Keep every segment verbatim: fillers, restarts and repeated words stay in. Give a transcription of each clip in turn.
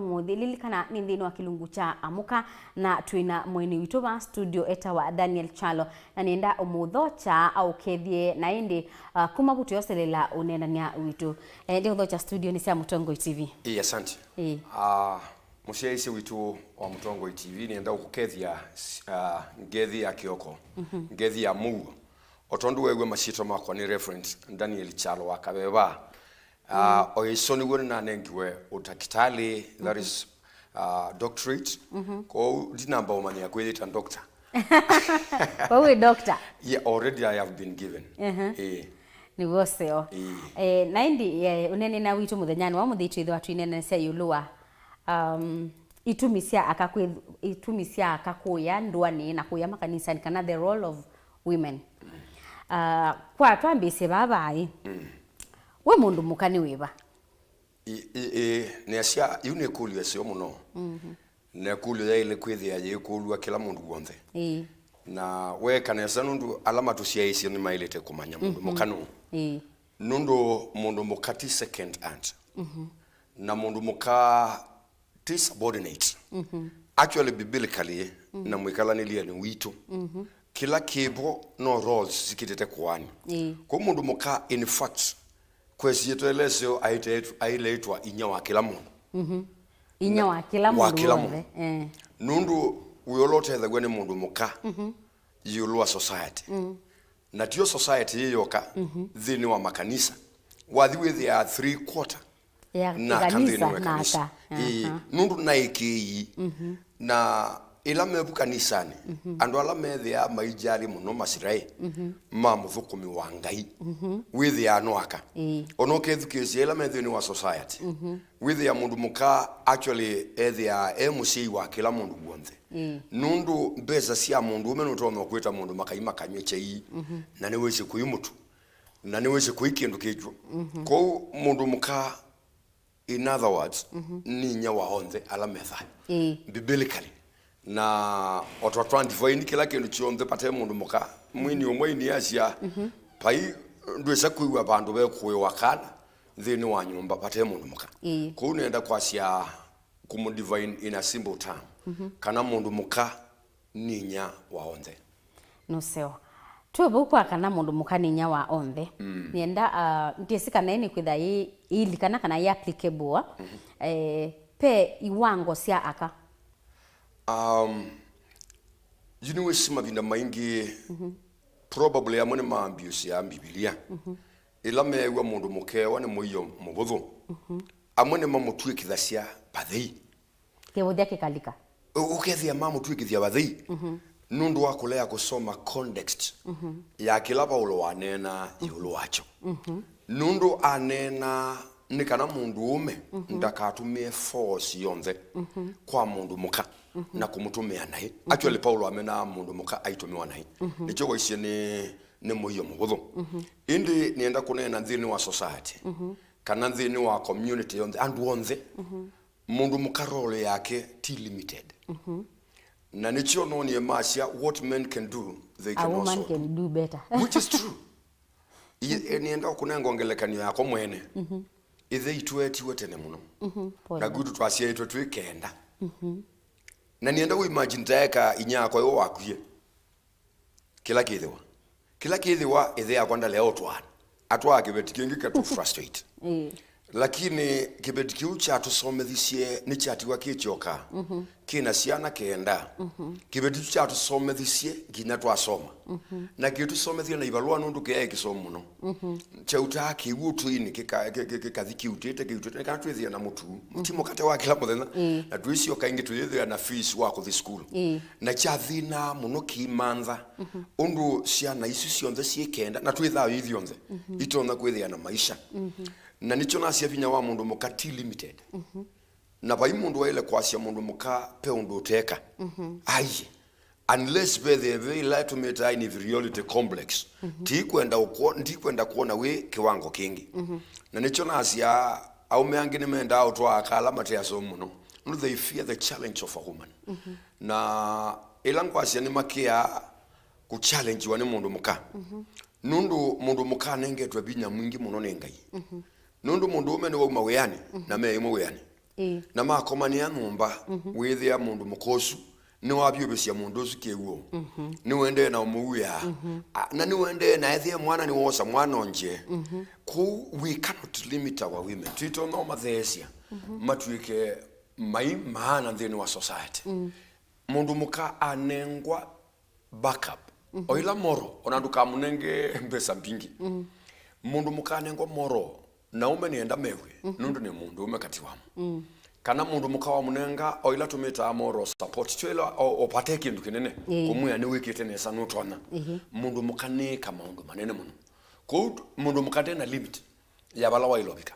Mũthĩ, lilikana nĩ nthĩnĩ wa kĩlungu kya Amũka, na twĩ na mũeni witũ va studio etawa Daniel Kyalo, na nĩenda ũmũthokya aũkethye, na ĩndĩ, uh, kuma vu twĩoselela ũneenany'a witũ. Eh, ndĩũthokya studio nĩ sya Mũtongoi T V. Ĩĩ, asante. Ĩĩ. Ah, mũsyaĩĩsya witũ wa Mũtongoi T V, nĩenda ũkũkethya, ah, ngethi ya kĩoko, ngethi ya mũuo. O tondũ weew'a masyĩtwa makwa nĩ Reverend Daniel Kyalo wa Kaveva. Ah, o ĩso nĩw'o nĩnanengiwe ũtakĩtalĩ, that is, ah, doctorate. Kwoou ndinamba ũmanya kwĩyĩta doctor. Kwoou wĩ doctor? Yeah, already I have been given. Ĩĩ. Nĩw'o ũseo. Ĩĩ. Eh, na ĩndĩ, eh, ũneenany'a witũ mũthenyanĩ wa mũthĩ twĩthĩwa twĩneenanĩsya ĩũlũ wa, um, itumi sya aka kwĩ-, itumi sya aka kũya ndũanĩ na kũya makanisanĩ, kana the role of women. Ah, kwa twambĩĩsye vaa vaĩ. We mũndũ mũka nĩ wĩva? Ĩ, ĩ, ĩ, nĩasya, yu nĩ ĩkũlyo ĩseo mũno. Na ĩkũlyo yaĩle kwĩthĩa yĩkũlw'a kĩla mũndũ w'onthe. Ĩĩ. Na weeka nesa nũndũ ala matũsyaĩĩsye nĩmaĩlĩte kũmanya mũndũ mũka nũũ. Ĩĩ. Nũndũ mũndũ mũka ti second hand. Na mũndũ mũka ti subordinate. Actually, biblically, na mwĩkalanĩlyanĩ witũ, kĩla kĩvo no roles sikĩtĩte kũanĩ. Ĩĩ. Kwa mũndũ mũka, in fact, kwesiĩtwa ĩla ĩseo aĩte-, aĩle ĩtwa inya wa kĩla mũndũ. Inya wa kĩla mũndũ w'onthe. Eh. Nũndũ wĩ ũla ũtethaw'a nĩ mũndũ mũka ĩũlũ wa society. Na tio society yĩ yoka, nthĩnĩ wa makanisa. Wathi wĩthĩaa three quarter ya na ĩkanisa, kanthĩnĩ wa ĩkanisa. Ĩĩ, nũndũ naĩkĩĩi. Na ĩla mevu kanisanĩ, andũ ala methĩaa maijali mũno masiraĩ ma mũthũkũmi wa Ngai, wĩthĩaa no aka. Ĩĩ. Ona ũkethukĩĩsya ĩla me nthĩnĩ wa society, wĩthĩa mũndũ mũka actually ethĩaa e mũsyai wa kĩla mũndũ w'onthe. Ĩĩ. Nũndũ mbesa sya mũndũ ũme nũtonya kwĩta mũndũ makai makanywe kyai, na nĩwĩsĩ kũi mũtu, na nĩwĩsĩ kũi kĩndũ kĩkw'o. Kwoou mũndũ mũka, in other words, nĩ inya wa onthe ala me thayũ. Ĩĩ. Biblically. Na o ta twa define kĩla kĩndũ kyonthe vate mũndũ mũka, mwini ũmwe iniasya, vai ndwĩsa kwĩw'a vandũ vekũĩwa kana nthĩnĩ wa nyũmba vate mũndũ mũka. Ĩĩ. Kwoou nĩenda kwasya kũmũ define in a simple term, kana mũndũ mũka nĩ inya wa onthe. Nũseo. Twĩ vau kwa kana mũndũ mũka nĩ inya wa onthe. Nĩenda, ah, ndyĩsĩ kana ĩĩ nĩkwĩtha yĩ, yĩilikana kana yĩ applicable. Eh, ve iwango sya aka. Um, yu nĩwĩsĩ mavinda maingĩ, probably amwe nĩmambĩũsya Mbivilia. Ĩla meew'a mũndũ mũkewa nĩ mũio mũvũthũ, amwe nĩmamũtw'ĩkĩthasya vathei. Kĩvũthya kĩkalika. Ũ-, ũkethĩa mamũtw'ĩkĩthya vathei nũndũ wa kũlea kũsoma context ya kĩla Vaulo waneenaa ĩũlũ wakyo. Nũndũ aneenaa nĩ kana mũndũũme ndakatũmĩe force yonthe kwa mũndũ mũka na kũmũtũmĩa naĩ. Actually, Vaulo amenaa mũndũ mũka aitũmĩwa naĩ. Nĩkyo waisye nĩ, nĩ mũio mũvũthũ. Ĩndĩ nĩenda kũneena nthĩnĩ wa society, kana nthĩnĩ wa community yonthe, andũ onthe, mũndũ mũka role yake ti limited. Na nĩkyo noonie masya, "What men can do, they can also do." A woman can do better. Which is true. I-, e, nĩenda kũnenga ngelekany'o yakwa mwene. Ĩthe itũ etiwe tene mũno. Pole. Na gwitũ twasyaĩtwe twĩ kenda. Na nĩenda ũimagine taeka inyia wakwa ĩwe wakwie. Kĩla kĩthĩwa. Kĩla kĩthĩwa, ĩthe yakwa ndalea ũtwaana. Atwaa kĩveti kĩngĩ katũ frustrate. Ĩĩ. Lakini kĩveti kĩu kyatũsomethisye nĩkyatiwa kĩkyoka. Kĩna syana kenda. Kĩveti kĩu kyatũsomethisye nginya twasoma. Na kĩtũsomethya na ivalũa nũndũ kĩaĩ kĩsomo mũno. Kyautaa kĩw'ũ ũtũinĩ, kĩka-, kĩ-, kĩ-, kĩkathi kĩutĩte, kĩutĩte, nĩ kana twĩthĩa na mũtu. Ti mũkate wa kĩla mũthenya. Ĩĩ. Na twĩsyoka ĩngĩ twĩyĩthĩa na fees wa kũthi sukulu. Ĩĩ. Na kyathĩnaa mũno kĩimantha, ũndũ syana isu syonthe syĩ kenda, na twĩ thayũ ithyonthe, itonya kwĩthĩa na maisha. Na nĩkyo nasya vinya wa mũndũ mũka ti limited. Na vai mũndũ waĩle kwasya mũndũ mũka ve ũndũ ũteka. Aiye. Unless vethĩe ve ĩla tũmĩtaa inferiority complex. Ndikwenda ũkwo-, ndikwenda kwona wĩ kĩwango kĩngĩ. Na nĩkyo nasya, aũme angĩ nĩmendaa ũtwaa aka ala mate asomu mũno. Nũndũ they fear the challenge of a woman. Na ĩla ngwasya nĩmakĩaa kũchallengiwa nĩ mũndũ mũka. Nũndũ mũndũ mũka anengetwe vinya mwingĩ mũno nĩ Ngai. Nũndũ mũndũ ũme nĩwauma wĩanĩ, na me ĩmwe wĩanĩ. Ĩĩ. Na makomanĩa nyũmba, wĩthĩa mũndũ mũka ũsu nĩwavyũvĩsya mũndũ ũsu kĩw'ũ. Nĩũendee na ũmũuĩa. A, na nĩũendee na ethĩe mwana nĩwosa mwana onje. Kwoou we cannot limit our women. Twĩtonya ũmatheesya matw'ĩke mai maana nthĩnĩ wa society. Mũndũ mũka anengwa backup. O ĩla moral, ona ndũkamũnenge mbesa mbingĩ. Mũndũ mũka anengwa moral, na ũme nĩenda mew'e, nũndũ nĩ mũndũ ũme katĩ wamo. Kana mũndũ mũka wamũnenga, o ĩla tũmĩtaa moral support, tyo ĩla o, o pate kĩndũ kĩnene, kũmwĩa nĩwĩkĩte nesa, nũtonya. Mũndũ mũka nĩĩka maũndũ manene mũno. Kwoou mũndũ mũka ndena limit ya vala waĩlwa vika.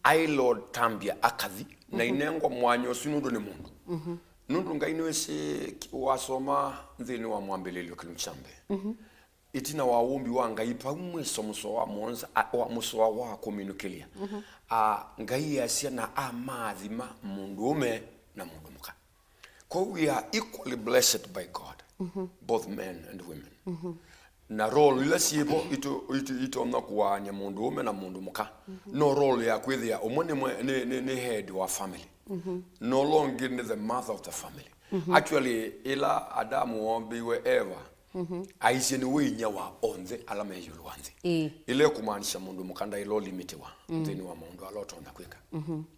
Aĩlwa tambya akathi, na inengwa mwanya ũsu nũndũ nĩ mũndũ. Nũndũ Ngai nĩwĩsĩ ki-, wasoma nthĩnĩ wa mwambĩlĩlyo kĩlungu kya mbee. Ĩtina wa ũmbi wa Ngai, pau mwĩso mũsoa wa mũonza, a, wa mũsoa wa kũminũkĩlya. A, Ngai easya na amaathima mũndũũme na mũndũ mũka. Kwoou we are equally blessed by God, both men and women. Na role ila syĩvo itu, itu, itonya kũaany'a mũndũũme na mũndũ mũka. No role ya kwĩthĩa ũmwe nĩ, mwe- nĩ, nĩ, nĩ head wa family. Na ũla ũngĩ nĩ the mother of the family. Actually, ĩla Adamu woombĩiwe Eva, aisye nĩwe inyia wa onthe ala me ĩũlũ wa nthĩ. Ĩĩ. Ĩla ĩkũmaanisya mũndũ mũka ndaĩlwa ũlimitiwa nthĩnĩ wa maũndũ ala ũtonya kwĩka.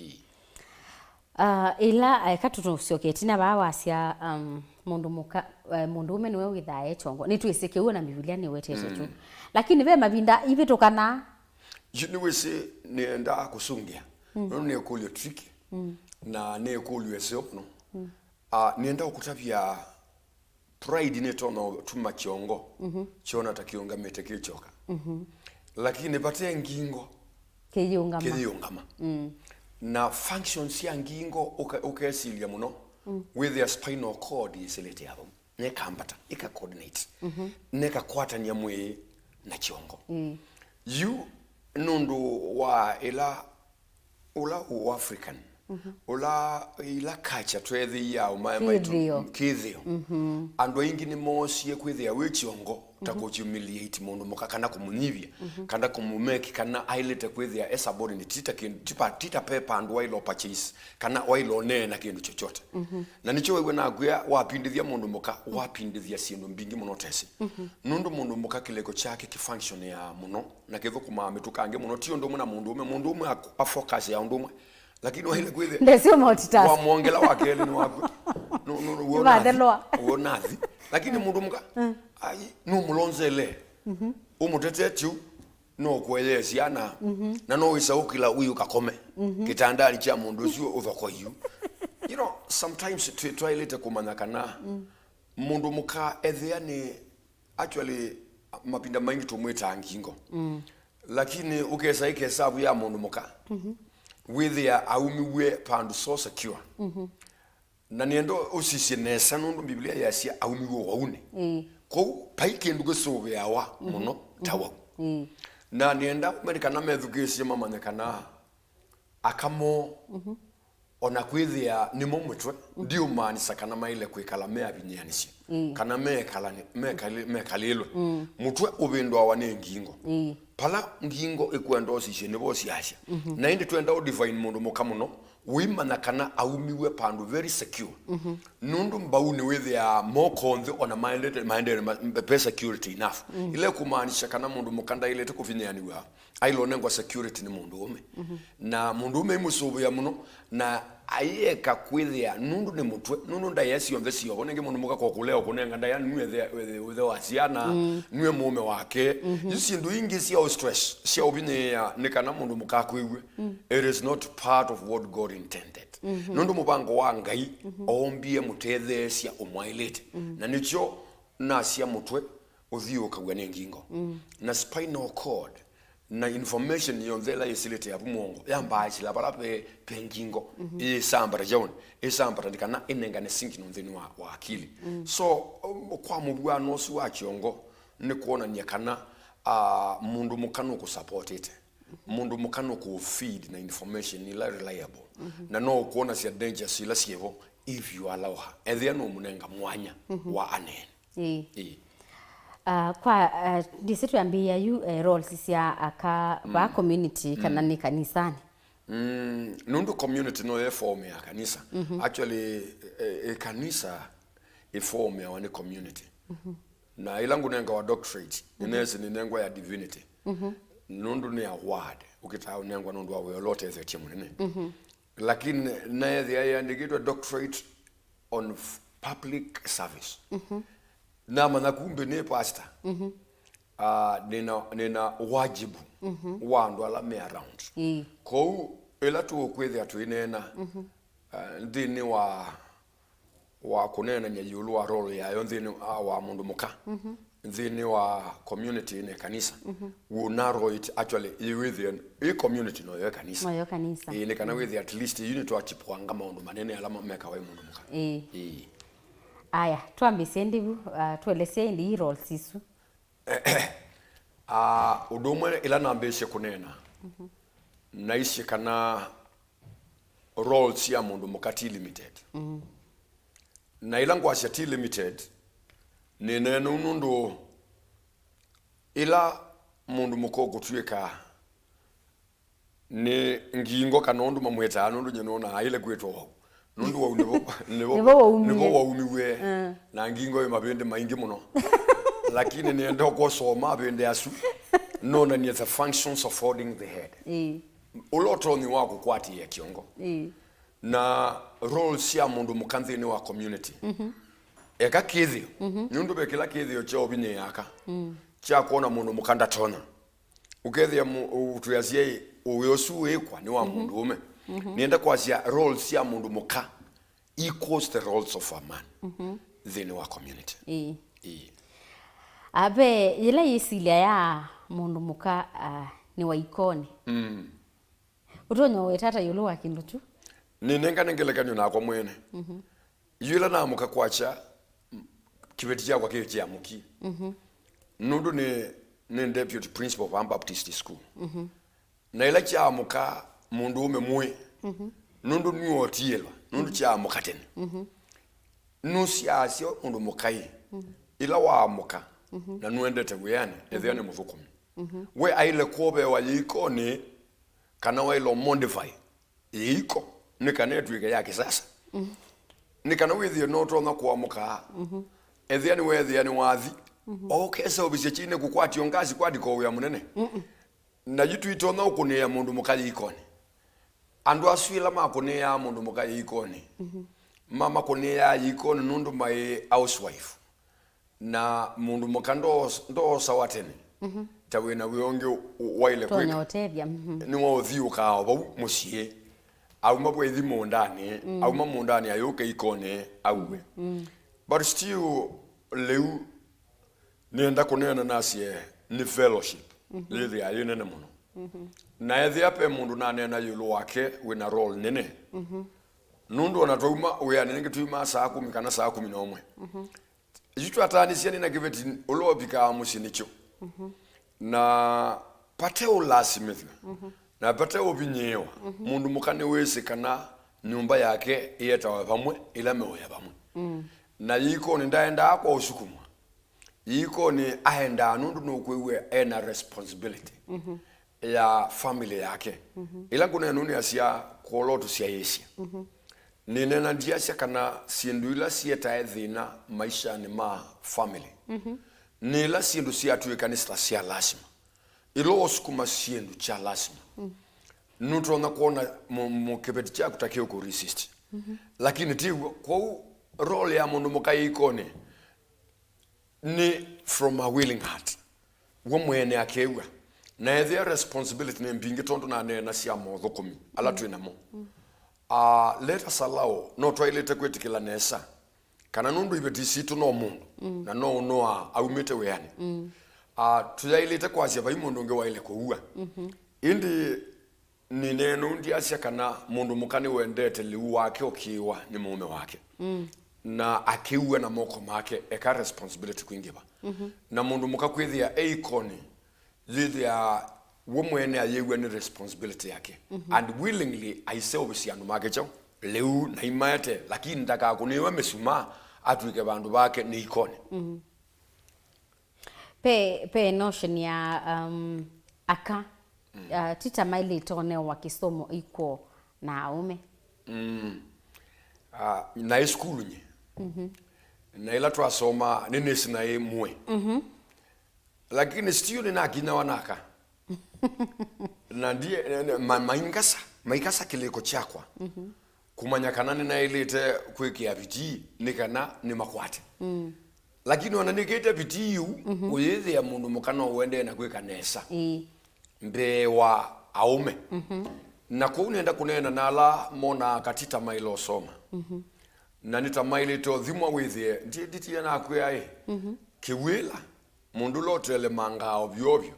Ĩĩ. Ah, ĩla, eh, eka tũsyoke ĩtina vaa wasya, um, mũndũ mũka, eh, mũndũũme nĩwe wĩthaa e kyongo. Nĩtwĩsĩ kĩu ona Mbivilia nĩwetete kyu. Lakini ve mavinda ivĩtũkanaa. Yu nĩwĩsĩ nĩendaa kũsũngĩa. Nũndũ nĩ ĩkũlyo tricky. Na nĩ ĩkũlyo ĩseo mũno. Ah, nĩenda ũkũtavya pride nĩtonya ũtuma kyongo kyona ta kĩũngamĩte kĩkyoka. Lakini vate ngingo kĩyĩũngama. Kĩyĩũngama. Na functions sya ngingo ũka- ũkesilya mũno, wĩthĩa spinal cord yĩsĩlĩte ya vau. Nekambata, ĩka coordinate. Nekakwatany'a mwĩĩ na kyongo. Yu nũndũ wa ĩla ũla Ũafrican, ũla ila culture tweethĩie aũmae maitũ, kĩthĩo, andũ aingĩ nĩmoosie kwĩthĩa wĩ kyongo ta kũ humiliate mũndũ mũka kana kũmũnyivya, kana kũmũmeki kana aĩlĩte kwĩthĩa e subordinate, ti ta kĩndũ, ti pa- ti ta pepa andũ waĩlwa purchase, kana waĩlwa ũneena kĩndũ chochote. Na nĩkyo wĩw'a nakwĩa, wapindĩthya mũndũ mũka, wapindĩthya syĩndũ mbingĩ mũno ũtesĩ. Nũndũ mũndũ mũka kĩlĩko kyake kĩfunctionĩaa mũno na kĩthũkũmaa mĩtũkangĩ mũno, ti ũndũ ũmwe na mũndũũme. Mũndũũme ak- afocus ya ũndũ ũmwe, lakini waĩle kwĩthĩa ndesio multitask. Wamwongela wa kelĩ nĩ waku. Nũ- nũ- nũ- wĩ ũnathi. Nĩvathelwa. Wĩ ũnathi. Lakini mũndũ mũka, ai, nũmũlonzele. Ũmũtetee tyu, no kũeyeesya na, na no wĩsa ũkĩla wĩ ũkakome kĩtandanĩ kya mũndũ ũsu ũthoko yu. You know, sometimes twĩ- twaĩlĩte kũmanya kana mũndũ mũka ethĩa nĩ, actually, mavinda maingĩ tũmwĩtaa ngingo. Lakini ũkesa ĩkesavu ya mũndũ mũka, wĩthĩa aumiw'e pandũ so secure. Na nĩenda ũsisye nesa nũndũ Mbivilia yasya aumiw'e waunĩ. Ĩĩ. Kwoou vai kĩndũ kĩsũvĩawa mũno ta wau. Ĩĩ. Na nĩenda ũmene kana methukĩĩsye mamanye kana aka moo, ona kwĩthĩa nĩmo mũtwe, ndiũmaanisya kana maĩle kwĩkala meavinyĩanĩsye, kana mekalani- mekali- mekalĩlwe. Mũtwe ũvĩndũawa nĩ ngingo. Ĩĩ. Pala ngingo ĩkwenda ũsisye nĩvo ũsiasya. Na ĩndĩ twenda ũ define mũndũ mũka mũno, ũimanya kana aumiw'e pandũ very secure. Nũndũ mbau nĩwĩthĩaa moko onthe ona maendete, maendete ma- pe security enough. Ila ĩkũmaanisya kana mũndũ mũka ndaĩlĩte kũvinyĩanĩw'a, aĩlwe ũnengwa security nĩ mũndũũme. Na mũndũũme aimũsũvĩa mũno, na aieka kwĩthĩa nũndũ nĩ mũtwe, nũndũ ndaĩa syonthe syovo. Nĩngĩ mũndũ mũka kwa kũlea ũkũnenga ndaĩa nue the- the- ũthe wa syana, nue mũũme wake. Isu syĩndũ ingĩ sya ũ stress, sya ũvinyĩĩa nĩ kana mũndũ mũka akwĩw'e. It is not part of what God intended. Nũndũ mũvango wa Ngai oombie mũtetheesya ũmwaĩlĩte. Na nĩkyo nasya mũtwe ũthiũũkaw'a nĩ ngingo. Na spinal cord, na information yonthe ĩla yĩsĩlĩte yavu mũongo yambaa ĩsĩla vala ve, ve ngingo, ĩyĩsambata yaoni, ĩsambata nĩ kana ĩnengane signal nthĩnĩ wa, wa akili. So, um, kwa mũvw'ano ũsu wa kyongo, nĩ kwonany'a kana, ah, mũndũ mũka nũkũsupportĩte, mũndũ mũka nũkũfeed na information ila reliable, na no ũkwonasya dangers ila syĩvo if you allow her, ethĩa nũmũnenga mwanya wa aneene. Ĩĩ. Ĩĩ. Ah, kwa, ah, ndĩsĩ twambĩĩa yu, eh, roles sya aka va community kana nĩ kanisani. Mm, nũndũ community noyo ĩformĩaa kanisa. Actually, e, e, kanisa ĩformĩawa nĩ community. Na ĩla ngũnengawa doctorate, nĩneesĩ nĩnengwa ya divinity. Nũndũ nĩ award, ũkĩtaa ũnengwa nũndũ wa wĩa ũla ũtethetye mũnene. Lakini naethĩa yĩandĩkĩtwe doctorate on f-, public service. Namanya kumbe nĩ pastor. Ah, nĩna, nĩna wajibu wa andũ ala me around. Ĩĩ. Kwoou, ĩla tũkwĩthĩa twĩneena, ah, nthĩnĩ wa, wa kũneenany'a ĩũlũ wa role yayo nthĩnĩ wa, wa mũndũ mũka, nthĩnĩ wa community na kanisa, we narrow it actually, ĩwĩthĩe ĩ community noyo ĩ kanisa. Noyo kanisa. Ĩĩ, nĩ kana wĩthĩe at least yu nĩtwachipwanga maũndũ manene ala ma-, mekawa ĩ mũndũ mũka. Ĩĩ. Ĩĩ. Aya, twambĩsye ndĩvu, ah, tuelesye ĩndĩ i roles isu. Ah, ũndũ ũmwe ĩla nambĩĩsye kũneena, naisye kana roles sya mũndũ mũka ti limited. Na ĩla ngwasya ti limited, nĩneena ũu nũndũ ĩla mũndũ mũka ũkũtw'ĩka nĩ ngingo kana ũndũ mamwĩtaa, nũndũ nyie nona aĩle kwĩtwa wau. Nũndũ wau nĩvo, nĩvo, nĩvo waumie. Nĩvo waumiw'e. Mm. Na ngingo ĩ mavĩndĩ maingĩ mũno. Lakini nĩenda ũkosoma mavĩndĩ asu, nonanie the functions of holding the head. Ĩĩ. Ũla ũtonyi wa kũkwatĩĩa kĩongo. Ĩĩ. Na role sya mũndũ mũka nthĩnĩ wa community. Eka kĩthĩo. Nũndũ ve kĩla kĩthĩo kya ũvinyĩĩaka. Kya kwona mũndũ mũka ndatonya. Ũkethĩa mu-, ũ-, twĩ asyai, ũĩ ũsu wĩkwa nĩ wa mũndũũme. Nĩenda kwasya roles sya mũndũ mũka equals the roles of a man nthĩnĩ wa community. Ĩĩ. Ĩĩ. Ave yĩla yĩsilya ya mũndũ mũka, ah, nĩ wa ikonĩ. Ũtonya ũweta ata ĩũlũ wa kĩndũ kyu? Nĩnengane ngelekany'o nakwa mwene. Yu ĩla naamũka kwakya, m-, kĩveti kyakwa kĩĩ kĩamũkie. Nũndũ nĩ, nĩ deputy principal va Baptist School. Na ĩla kyaamũka mũndũũme mũĩ, nũndũ nĩwootiĩlwa, nũndũ kyaamũka tene. Nũsyaasya mũndũ mũkaĩ, ĩla waamũka, na nũendete wĩanĩ, ethĩa nĩ mũthũkũmi. We aĩle kwovewa yĩikonĩ, kana waĩle ũmodify yĩiko, nĩ kana ĩtw'ĩke ya kĩsasa. Nĩ kana wĩthĩe no ũtonya kũamũka, ethĩa nĩweethĩa nĩwathi, o ũkeseũvĩsya kyĩnĩ kũkwatio ngasi kwati ko wĩa mũnene. Na yu tũitonya ũkũnĩĩa mũndũ mũka yĩikonĩ. Andũ asu ĩla makũnĩĩaa mũndũ mũka yĩikonĩ, mamakũnĩĩaa yĩikonĩ nũndũ maĩ housewife. Na mũndũ mũka ndoos-, ndoosawa tene. Ta wĩna wĩa ũngĩ u-, waĩle kwĩka. Tonya ũtethya. Nĩwaũthiũkaa o vau mũsyĩ. Auma vwaithi mũũndanĩ, auma mũũndanĩ ayũke ikonĩ, auwe. But still, lĩu nĩenda kũneena nasye nĩ fellowship yĩthĩaa yĩ nene mũno. Na ethĩa ve mũndũ naneena ĩũlũ wake wĩna role nene. Nũndũ ona twauma wĩanĩ nĩngĩ tũimaa saa kũmi kana saa kũmi na ũmwe. Yu twataanĩsya nĩ na kĩveti ũla ũvikaa mũsyĩ nĩkyo. Na vate ũlasimĩthw'a, na vate ũvinyĩĩwa, mũndũ mũka nĩwĩsĩ kana nyũmba yake ĩetawa vamwe, ĩla meũya vamwe. Na yĩikonĩ ndaendaa kwa ũsukumwa. Yĩikonĩ aendaa nũndũ nũkwĩw'a ena responsibility ya family yake. Ĩla ngũneena ũu nĩasya kwola ũtũsyaĩĩsya. Nĩneena ndyasya kana syĩndũ ila sietae thĩna maishanĩ ma family nĩ ila syĩndũ syatw'ĩka nĩ ta sya lasima. Ĩla ũsukuma syĩndũ kya lasima, nũtonya kwona mũ-, mũ-, kĩveti kyaku ta kĩũkũ resist. Lakini ti w'o. Kwoou role ya mũndũ mũka yĩikonĩ nĩ from a willing heart. We mwene akew'a. Na ethĩa responsibility nĩ mbingĩ tondũ naneenasya mothũkũmi ala twĩ namo. Ah, let us allow, no twaĩlĩte kwĩtĩkĩla nesa kana nũndũ iveti sitũ no mũndũ, na no ũnoa aumĩte wĩanĩ. Ah, tũyaĩlĩte kwasya vai mũndũ ũngĩ waĩle kũua. Ĩndĩ nĩneena ũu ndyasya kana mũndũ mũka nĩwendete lĩu wake ũkĩĩwa nĩ mũũme wake. Na akĩua na moko make, eka responsibility kwingĩva. Na mũndũ mũka kwĩthĩa e ikonĩ, yĩthĩaa we mwene ayĩw'a nĩ responsibility yake. And willingly aiseũvĩsya andũ make kyaũ? Lĩu na imaete, lakini ndakakũnĩĩwe mĩsumaa atw'ĩke vandũ vake nĩ ikonĩ. Pe, pe notion ya, um, aka Ah, ti ta maĩlĩte ũnewa kĩsomo ikw'o na aũme. Ah, naĩ sukulu nyie. Na ĩla twasoma nĩnĩsĩ naĩ mũe. Lakini still nĩnakinyawa naka. Na ndie, ne- ne- ma- maingasa maikasa kĩlĩko kyakwa, kumanya kana nĩnaĩlĩte kwĩkĩa vitii nĩ kana nĩmakwate. Lakini ona nĩkĩte vitii yu, ũyĩthĩa mũndũ mũka no ũendee na kwĩka nesa. Ĩĩ. Mbee wa aũme. Na kũu nĩenda kũneena na ala monaa katĩ ta maĩle ũsoma. Na nĩ ta maĩlĩte ũthimwa wĩthĩe, ndi- nditie nakwĩa ĩ, kĩw'ĩla mũndũ ũla ũtelemangaa ovyoovyo,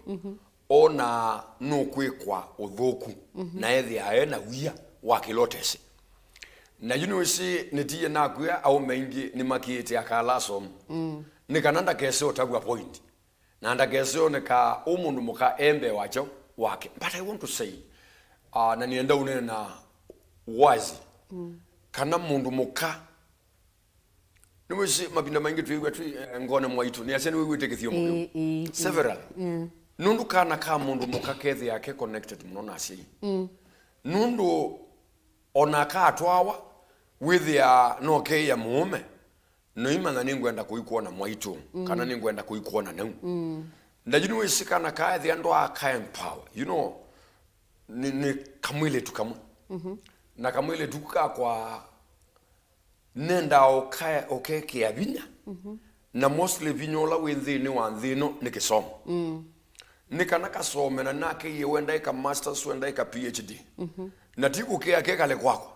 onaa nũkwĩkwa ũthũku, na ethĩaa e na wia wa kĩla ũtesĩ. Na yu nĩwĩsĩ nĩtie nakwĩa aũme aingĩ nĩmakĩĩte aka ala asomu, nĩ kana ndakese ũtavw'a point. Na ndakese one ka ũ mũndũ mũka e mbee wa kyaũ wake. But I want to say, uh, na nĩenda ũneena wazi, kana mũndũ mũka, nĩwĩsĩ mavinda maingĩ twĩw'a twĩ eh, ngone mwaitũ, nĩasya nĩwĩw'ĩte kĩthyomo kĩu. Ĩĩ, ĩĩ, ĩĩ. Several. Nũndũ kana ka mũndũ mũka kethĩaa ke connected mũno na asyai. Nũndũ ona katwawa, wĩthĩaa no keĩa mũũme, noimanya nĩngwenda kũikwona mwaitũ, kana nĩngwenda kũikwona nau. Na yu nĩwĩsĩ kana kaethĩa ndwaa ka empower, you know, nĩ, nĩ kamwĩlĩtu kamwe. Na kamwĩlĩtu kakwa nendaa ũkae- ũkekĩa vinya, na mostly vinya ũla wĩ nthĩnĩ wa nthĩ ĩno nĩ kĩsomo. Nĩ kana kasome na nakeiye wenda ĩka masters, wenda ĩka P H D. Na ti kũkĩa kekale kwakwa.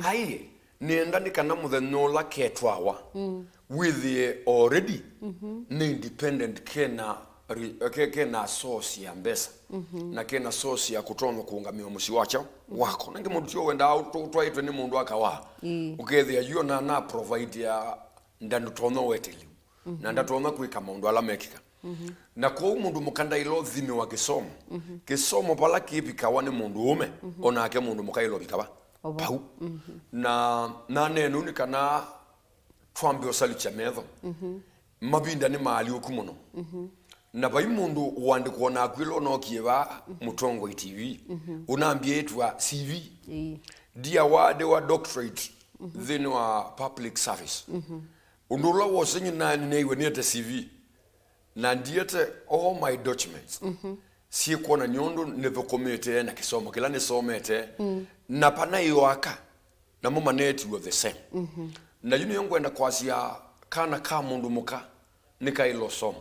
Ai, nĩenda nĩ kana mũthenya ũla ketwawa, wĩthĩe already nĩ independent, kena re- ke- kena source ya mbesa, na kena source ya kũtonya kũũngamĩa mũsyĩ wakyo wako. Nangĩ mũndũ tio wendaa ũtũ- ũtwaĩtwe nĩ mũndũ akawa. Ĩĩ. Ũkethĩa yu ona na provide ya nda ndũtonya weteli. Na ndatonya kwĩka maũndũ ala mekĩka. Na kwoou mũndũ mũka ndaĩle ũthimĩwa kĩsomo. Kĩsomo vala kĩvikawa nĩ mũndũ ũme, onake mũndũ mũka ĩlo vika va? Ovo. Vau. Na naneenu nĩ kana twambe ũsalikya metho. Mavinda nĩ maalyũku mũno. Na vai mũndũ ũandĩkwa naku ĩla ũnookie vaa Mũtongoi T V, ũnambie ĩtwa C V. Ĩĩ. Ndia waandĩwa doctorate nthĩnĩ wa public service. Ũndũ ũla wose nyie nanĩneiwe nĩete C V, na ndiete all my documents syĩkwonany'a ũndũ nĩthũkũmĩte na kĩsomo kĩla nĩsomete, na panaĩ o aka namo maneetiwe the same. Na yu nĩyo ngwenda kwasya kana ka mũndũ mũka nĩkaĩle ũsoma,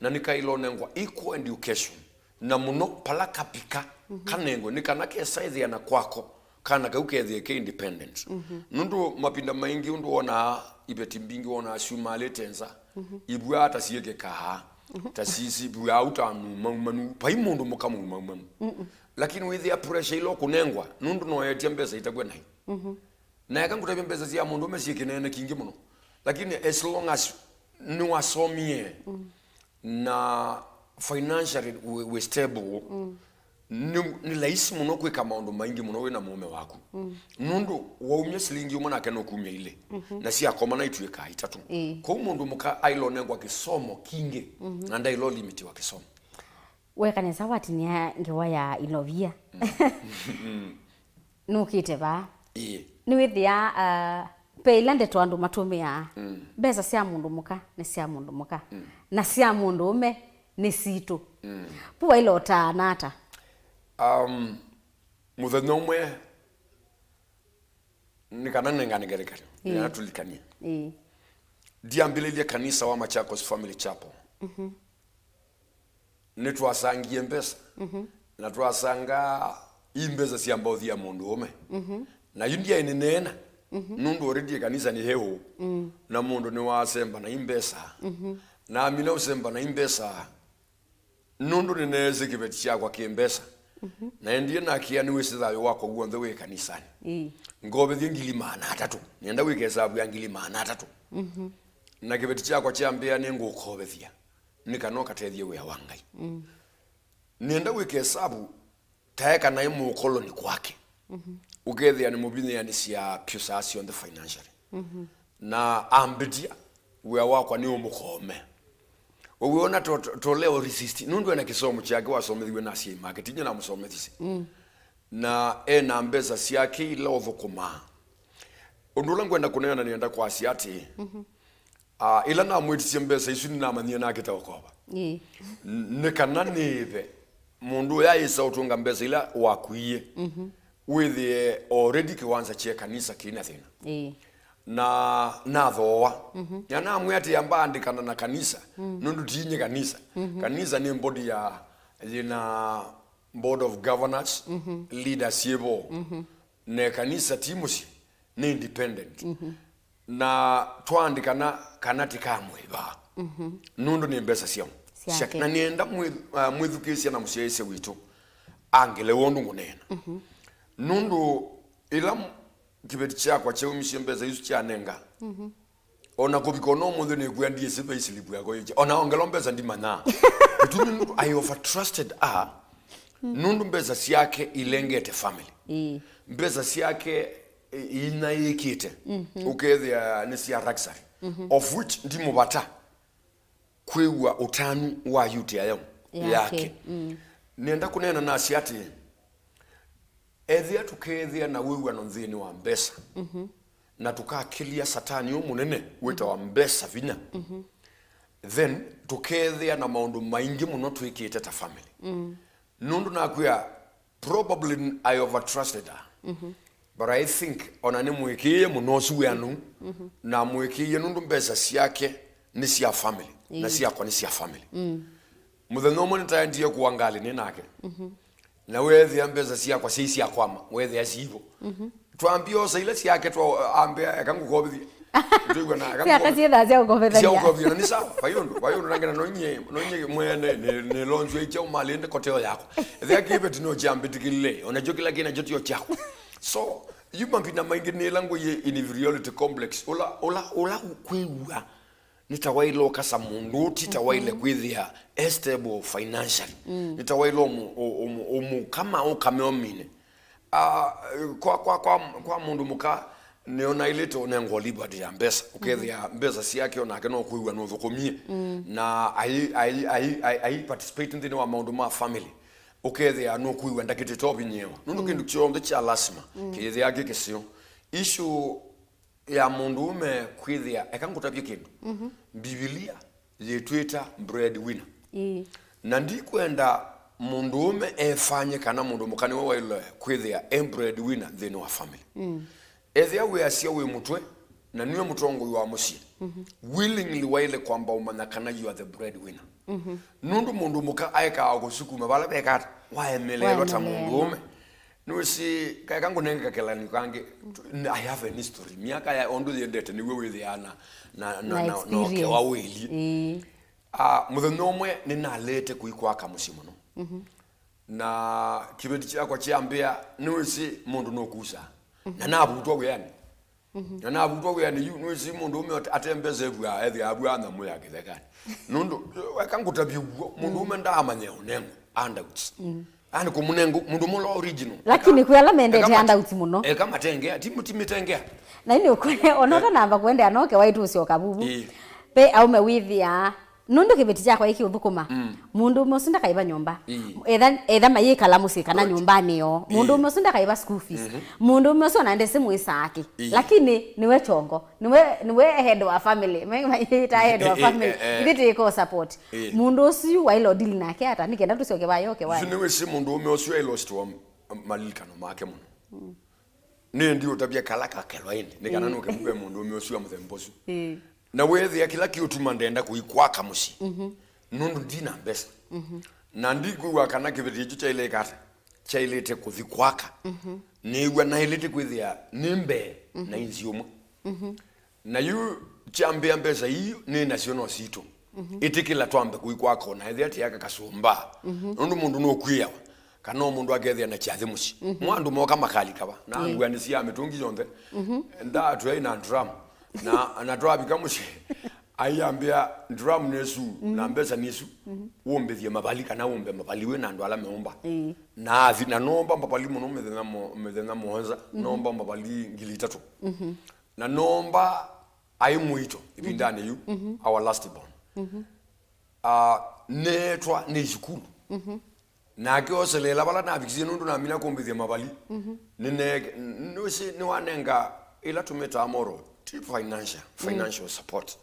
na nĩkaĩle ũnengwa equal education, na mũno pala kapika kanengwe nĩ kana kesa ĩthĩana kwako, kana kau kethĩe ke independent. Nũndũ mavinda maingĩ ũndũ wonaa iveti mbingĩ wonaa syumalĩte nza, ivwaa ta syĩkĩkaa, ta si- sivwaa ũtanu maumanu, vai mũndũ mũka mũmaumanu. Lakini wĩthĩa pressure ila ũkũnengwa, nũndũ noetya mbesa itakw'a naĩ. Na eka ngũtavya mbesa sya mũndũũme syĩ kĩneene kingĩ mũno. Lakini as long as nĩwasomie na financially wĩ, wĩ stable, nĩ, nĩ laisi mũno kwĩka maũndũ maingĩ mũno wĩ na mũũme waku. Nũndũ waumya silingi ũmwe nake nũkumya ilĩ. Na syakomana itw'ĩkaa itatũ. Ĩĩ. Kwoou mũndũ mũka aĩle ũnengwa kĩsomo kingĩ, na ndaĩle ũlimitiwa kĩsomo. Weka nesa watinia ngewa ya ilovia. Nũkĩte vaa. Ĩĩ. Nĩwĩthĩaa, uh, ve ila ndeto andũ matũmĩaa. Mbesa sya mũndũ mũka nĩ sya mũndũ mũka, na sya mũndũũme nĩ sitũ. Vu waĩle ũtaana ata? Um, mũthenya ũmwe nĩ kana nengane ngelekany'o, nĩ kana tũlikanie. Ĩĩ. Ndiambĩlĩlye kanisa wa Machakos Family Chapel. Nĩtwasangie mbesa, na twasanga ii mbesa sya mbothi ya mũndũũme. Na yu ndyaĩ nĩneena, nũndũ already ĩkanisa nĩ heũ, na mũndũ nĩwasemba na ii mbesa. Na amina ũsemba na ii mbesa, nũndũ nĩneesĩ kĩveti kyakwa kĩ mbesa. Naendie nakĩa nĩwĩsĩ thayũ wakwa w'onthe wĩ kanisanĩ. Ĩĩ. Ngovethye ngili maana atatũ. Nĩenda wĩke ĩsavu ya ngili maana atatũ. Na kĩveti kyakwa kyambĩa nĩngũkovethya nĩ kana ũkatethye wĩa wa Ngai. Nĩenda wĩke ĩsavu tae kana ĩ mũkoloni kwake. Ũkethĩa nĩmũvinyĩanĩsya pyũ saa syonthe financially. Na ambĩtya wĩa wakwa nĩ ũmũkoome. Ũwĩona to, to, toleo resist. Nũndũ ena kĩsomo kyake wasomethiwe na asyai make, tinya na mũsomethisye. Mm. Na ena mbesa syake ila ũthũkũmaa. Ũndũ ũla ngwenda kũneena, nĩenda kwasya atĩ, mm-hmm, ah, ĩla namwĩtisye mbesa isu nĩnamanyie nakĩte ũkova. Ĩĩ. N-, nĩ kana nĩĩve mũndũ ũya aĩsa ũtũnga mbesa ila wakuie. Mm-hmm. Wĩthĩe already kĩwanza kye kanisa kĩna thĩna. Ĩĩ. Na nathooa. Mhm. Na namwĩa atĩ amba andĩkana na kanisa, mm, nũndũ tiinye kanisa. Mhm. Kanisa nĩ body ya, yĩna board of governors, mhm, leaders syĩvo. Mhm. Ne kanisa ti mũsyĩ, nĩ independent. Mhm. Na twaandĩkana kana tĩkamwĩva. Mhm. Nũndũ nĩ mbesa syao. Syake. Syake. Na nĩenda mwĩ-, ah, mwĩthukĩĩsya na mũsyaĩĩsya witũ angelewa ũndũ ngũneena. Mhm. Nũndũ ĩla m-, kĩveti kyakwa kyaumisye mbesa isu kyanenga. Mhm. Ona kũvika ona ũmũnthĩ nĩkwĩa ndyĩsĩ vai silipu yakwa yĩkya. Ona ongela mbesa ndimanyaa. Kĩtumi nũndũ I overtrusted her. Mm. Nũndũ mbesa syake ilengete family. Ĩĩ. Mbesa syake i-, inyaĩĩkĩte. Mhm. Ũkethĩa nĩ sya luxury. Mhm. Of which ndimũvata kwĩw'a ũtanu wa yuti ayo yake. Yake. Mm. Nĩenda kũneena nasya atĩ, ethĩa tũkeethĩa na wĩw'ano nthĩnĩ wa mbesa, mhm, na tũkakĩlya Satani ũũ mũnene wĩtawa, mhm, mbesa vinya, mhm, then tũkeethĩa na maũndũ maingĩ mũno twĩkĩte ta family. Mm. Nũndũ nakwĩa, probably I overtrusted her. Mhm. But I think ona nĩmwĩkĩĩe mũno ũsu wĩanu, mhm, na mwĩkĩĩe nũndũ mbesa syake nĩ sya family, na, ĩĩ, syakwa nĩ sya family. Mm. Mũthenya ũmwe nĩtaendie kũa ngalĩ nĩ nake. Mhm. Na weethĩa mbesa syakwa syai sya kwama, weethĩa siivo. Mhm. Twambia osa ila syake twa ambĩa, "Eka ngũkovithye." Twĩw'a na, "Eka ngũkovithye." Syaka syĩthaa sya ũkovethania. Sya ũkovithya, na nĩ sawa, vai ũndũ, vai ũndũ nangena no nyie, no nyie mwene, nĩ, nĩ lonzwa ikya ũmalĩnde koteo yakwa. Ethĩa kĩveti no kyambĩtĩkĩlile, onakyo kĩla kĩnakyo tio kyakwa. So, yu mavinda maingĩ nĩ ĩla ngũie inferiority complex, ũla, ũla, ũla kwĩw'a nĩ ta waĩle ũkasa mũndũ, ti ta waĩle, mhm, kwĩthĩa e stable financially. Mm. Nĩ ta waĩle ũmũ-, ũ-, ũmũ-, ũmũkama ũkame omine. Ah, kwa, kwa, kwa, kwa mũndũ mũka, nĩona ilĩte ũnengwa livati ya mbesa. Ũkethĩa, mhm, mbesa syake onake no kwĩw'a nũthũkũmie. Mm. Na ai, ai, ai, ai, ai participate nthĩnĩ wa maũndũ ma family. Ũkethĩa nũkwĩw'a ndakĩtĩte ũvinyĩĩwa. Nũndũ, mm, kĩndũ kyonthe kya lasima, mm, kĩyĩthĩa kĩ kĩseo. Issue ya mũndũũme kwĩthĩa, eka ngũtavye kĩndũ. Mhm. Mbivilia yĩtwĩta breadwinner. Ĩĩ. Na ndikwenda mũndũũme efanye kana mũndũ mũka nĩwe waĩle kwĩthĩa e breadwinner nthĩnĩ wa family. Mm. Ethĩa wĩasya wĩ mũtwe, na nĩwe mũtongoi wa mũsyĩ, mhm, willingly waĩle kwamba ũmanya kana you are the breadwinner. Mhm. Nũndũ mũndũ mũka aekaa kũsukuma vala veka ata, waemeleelwa ta, waemeleelwa, mũndũũme. Nĩwĩsĩ, kaeka ngũnenge kakelanio kangĩ. I have an history. Myaka ya ũndũ yendete nĩw'o wĩthĩaa na, na, na, na, na, na experience. Ũkewa wĩli. Ĩĩ. Ah, mũthenya ũmwe nĩnalete kũikwaka mũsyĩ mũno. Mhm. Na kĩveti kyakwa kyambĩa, nĩwĩsĩ mũndũ nũkusa. Mhm. Na navutwa wĩanĩ. Mhm. Na navutwa wĩanĩ yu, nĩwĩsĩ mũndũũme ate-, ate mbesa evua, ethĩa avua nyamũ ya kĩthekanĩ. Nũndũ, eka ngũtavye ũw'o, mũndũũme, mm, ndaamanya ũnengo handouts. Mm. Yaani kũmũnenga mũndũ mũla original. Lakini kwĩ ala mendete handouts mũno. Eka matengea, ti, ti mĩtengea. Na ĩnĩ ũkwĩle, ona, eh, ũtanamba kũendeea noke waitũ ũsyoka vuvu. Ĩĩ. Ve aũme wĩthĩaa, nũndũ kĩveti kyakwa ĩkĩũthũkũma. Mm. Mũndũũme ũsu ndakaiva nyũmba. Ĩĩ. Etha, etha mayĩkala mũsyĩ kana, good, nyũmbanĩ yoo. Ĩĩ. Mũndũũme ũsu ndakaiva school fees. Mhm. Mũndũũme ũsu ona ndesĩ mwĩsa akĩ. Ĩĩ. Lakini nĩwe chongo. Nĩwe, nĩwe head wa family. Me-, mayĩta head wa, eh, eh, family. Eh, eh. Ithyĩ tĩĩko support. Ĩĩ. Mũndũ ũsu waĩle ũdili nake ata? Nĩ kenda tũsyoke vayo, ũke vayo. Yu nĩwĩsĩ mũndũũme ũsu ailostwa malilikano make mũno. Mm. Nĩ ndiũtavya kala kakelwa ĩndĩ, nĩ kana, ĩĩ, nũke mũve mũndũũme ũsu wa mũthemba ũsu. Ĩĩ. Na weethĩa kĩla kĩũtuma ndenda kũikwaka mũsyĩ. Mhm. Nũndũ ndina mbesa. Mhm. Na ndikwĩw'a kana kĩveti kyu kyaĩle ĩkata, kyaĩlĩte kũthi kwaka. Mhm. Nĩw'a naĩlĩte kwĩthĩa nĩ mbee, mhm, na inzi ũmwe. Mhm. Na yu kyambĩa mbesa ii nĩ nasyo no sitũ. Mhm. Ĩtĩkĩla twambe kũikwaka ona ethĩa tĩaka kasũmba. Mhm. Nũndũ mũndũ nũkwĩawa. Kana o mũndũ akethĩa na kyathĩ mũsyĩ. Mhm. Mo andũ moka makalika va. Na, ĩĩ, nguanĩ sya mĩtũngi yonthe. Mhm. Ndatwai na drum. Na, na twavika mũsyĩ. Aiambĩa, "Drum nĩsu, mhm, na mbesa nĩsu. Mhm. Wũmbĩthye mavali kana wũmbe mavali wĩ na andũ ala meũmba." Ĩĩ. Na athi, na noomba mavali mũno mĩthenya mo-, mĩthenya mũonza. Mhm. Noomba mavali ngili itatũ. Mhm. Na noomba aĩ mũito ĩvindanĩ yu, mhm, our last born. Mhm. Ah, neetwa nĩ sukulu. Nake oselela vala navikisye nũndũ namina kũmbĩthya mavali. Nĩne-, nũsĩ nĩwanenga ĩla tũmĩtaa moral, ti financial, financial support.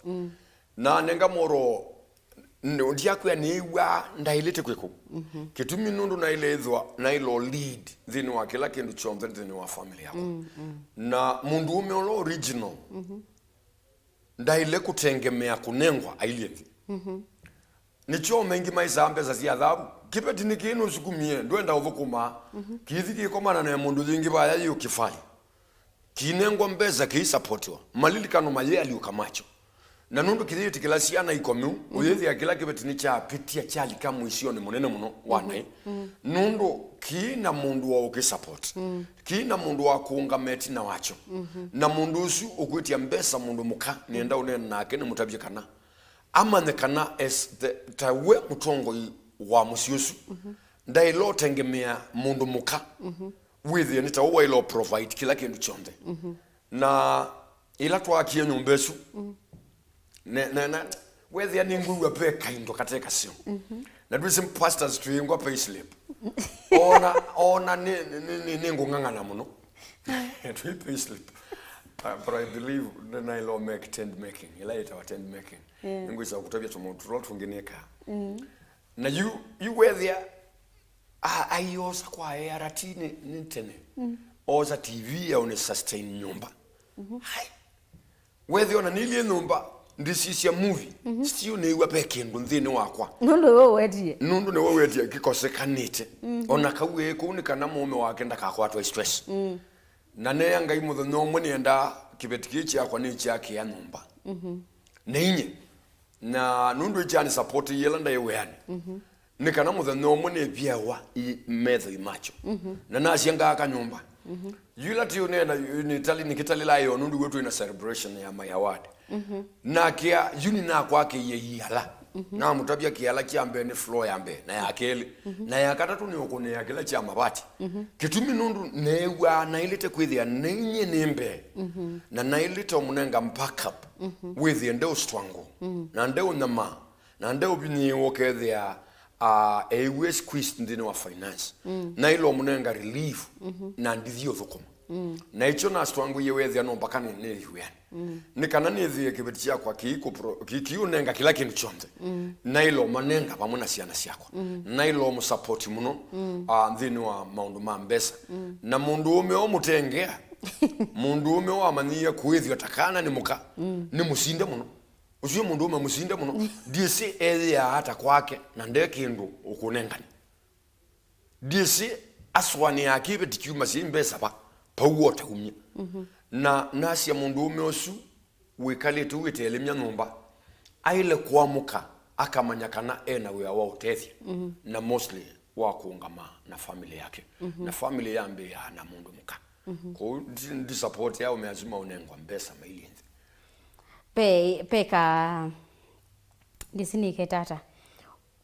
Nanenga moral, n-, ndiakwĩa nĩĩw'aa ndaĩlĩte kwĩkũ. Kĩtumi nũndũ naĩle ĩthwa, naĩle lead nthĩnĩ wa kĩla kĩndũ kyonthe nthĩnĩ wa family yakwa. Na mũndũũme ũla original, ndaĩle kũtengemea kũnengwa ailyĩ nthĩ. Nĩkyo maingĩ maisaa mbesa sya thavu. Kĩveti nĩ kĩĩ nũsukumie, ndwenda ũthũkũma. Kĩthi kĩkomana na mũndũ yĩngĩ vaya yĩ ũkĩvali. Kĩinengwa mbesa, kĩisapotiwa. Malilikano mayĩalyũka makyo. Na nũndũ kĩyĩtĩkĩla syana ikomeu, ũyĩthĩa kĩla kĩveti nĩkyapĩtya kyalika mũisyonĩ mũnene mũno wa naĩ. Nũndũ kĩi na mũndũ wa ũkĩsupport. Kĩi na mũndũ wa kũũngama ĩtina wakyo. Na mũndũ ũsu ũkwĩtya mbesa mũndũ mũka, nĩenda ũneena nake nĩmũtavye kana amanye kana as the, ta we mũtongoi wa mũsyĩ ũsu, ndaĩle ũtengemea mũndũ mũka. Wĩthĩe nĩ ta we waĩle ũ provide kĩla kĩndũ kyonthe. Na ĩla twaakie nyũmba ĩsu, ne, ne, ne, wethĩa nĩngwĩw'a ve kaindo kate kaseo. Na twĩsĩ pastors twĩngwa payslip. Ona, ona nĩ, nĩ, nĩ, nĩngũng'ang'ana mũno. Twĩ payslip. Uh, but I believe nĩnaĩle make tent making. Ĩla yĩtawa tent making. Nĩngwĩsa kũtavya tũmaũndũ tũla tũngĩ nĩkaa. Na yu, yu wethĩa, a-, aiosa kwa A R T nĩ, nĩ tene. Osa T V ya ũnĩ sustain nyũmba. Hai. Wethĩa ona nĩilyĩ nyũmba, ndisisya movie, still nĩĩw'a ve kĩndũ nthĩnĩ wakwa. Nũndũ we ũwetie. Nũndũ nĩwe wetie kĩkosekanĩte. Ona kau ĩ kũu nĩ kana mũũme wake ndakakwatwe stress. Na neea Ngai mũthenya ũmwe nĩendaa kĩveti kĩĩ kyakwa nĩkyakĩa nyũmba. Na inye. Na nũndũ ĩkyani support yĩla ndaĩ wĩanĩ. Nĩ kana mũthenya ũmwe nĩvyawa i metho imacho. Na nasya ngaaka nyũmba. Yu ĩla tũũneena, yu nĩtali-, nĩkĩtalĩla yo nũndũ w'o twĩ na celebration ya my award. Nakĩa, yu nĩnakwakĩie iala. Namũtavya kĩala kya mbee nĩ floor ya mbee, na ya kelĩ. Na ya katatũ nĩ ũkũnĩa kĩla kya mavati. Kĩtumi nũndũ neew'aa naĩlĩte kwĩthĩa nĩ inyie nĩ mbee. Na naĩlĩte ũmũnenga backup. Wĩthĩe ndeũ struggle. Na ndeũ nyamaa. Na ndeũvinyĩĩwa ũkethĩa, ah, eĩw'e squeezed nthĩnĩ wa finance. Naĩle ũmũnenga relief na ndithi ũthũkũma. Na ĩkyo nastwangũie wethĩa no mpaka nĩ, nĩ wĩanĩ. Nĩ kana nĩthĩe kĩveti kyakwa kĩikũ pro-, kĩ-, kĩiũnenga kĩla kĩndũ kyonthe. Naĩle ũmanenga vamwe na syana syakwa. Naĩle ũmũsapoti mũno, ah, nthĩnĩ wa maũndũ ma mbesa. Na mũndũũme ũmũtengea, mũndũũme wamanyĩie kũĩthw'a ta kana nĩ mũka, nĩ mũsinde mũno. Ũsu mũndũũme mũsinde mũno. Ndiĩsĩ eyĩaa ata kwake, na nde kĩndũ ũkũnengane. Ndiĩsĩ asũanĩaa kĩveti kyuma syĩ mbesa va, pau wotaumya. Na nasya mũndũũme ũsu wĩkalĩte ũitelemya nyũmba, aĩle kũamũka akamanya kana e na wĩa wa ũtethya, na mostly wa kũũngama na family yake. Na family yambĩĩaa na mũndũ mũka. Kwoou ndi, ndi support ya aũme asu maũnengwa mbesa mailyĩ nthĩ. Pe, peka, ndĩsĩ nĩketa ata.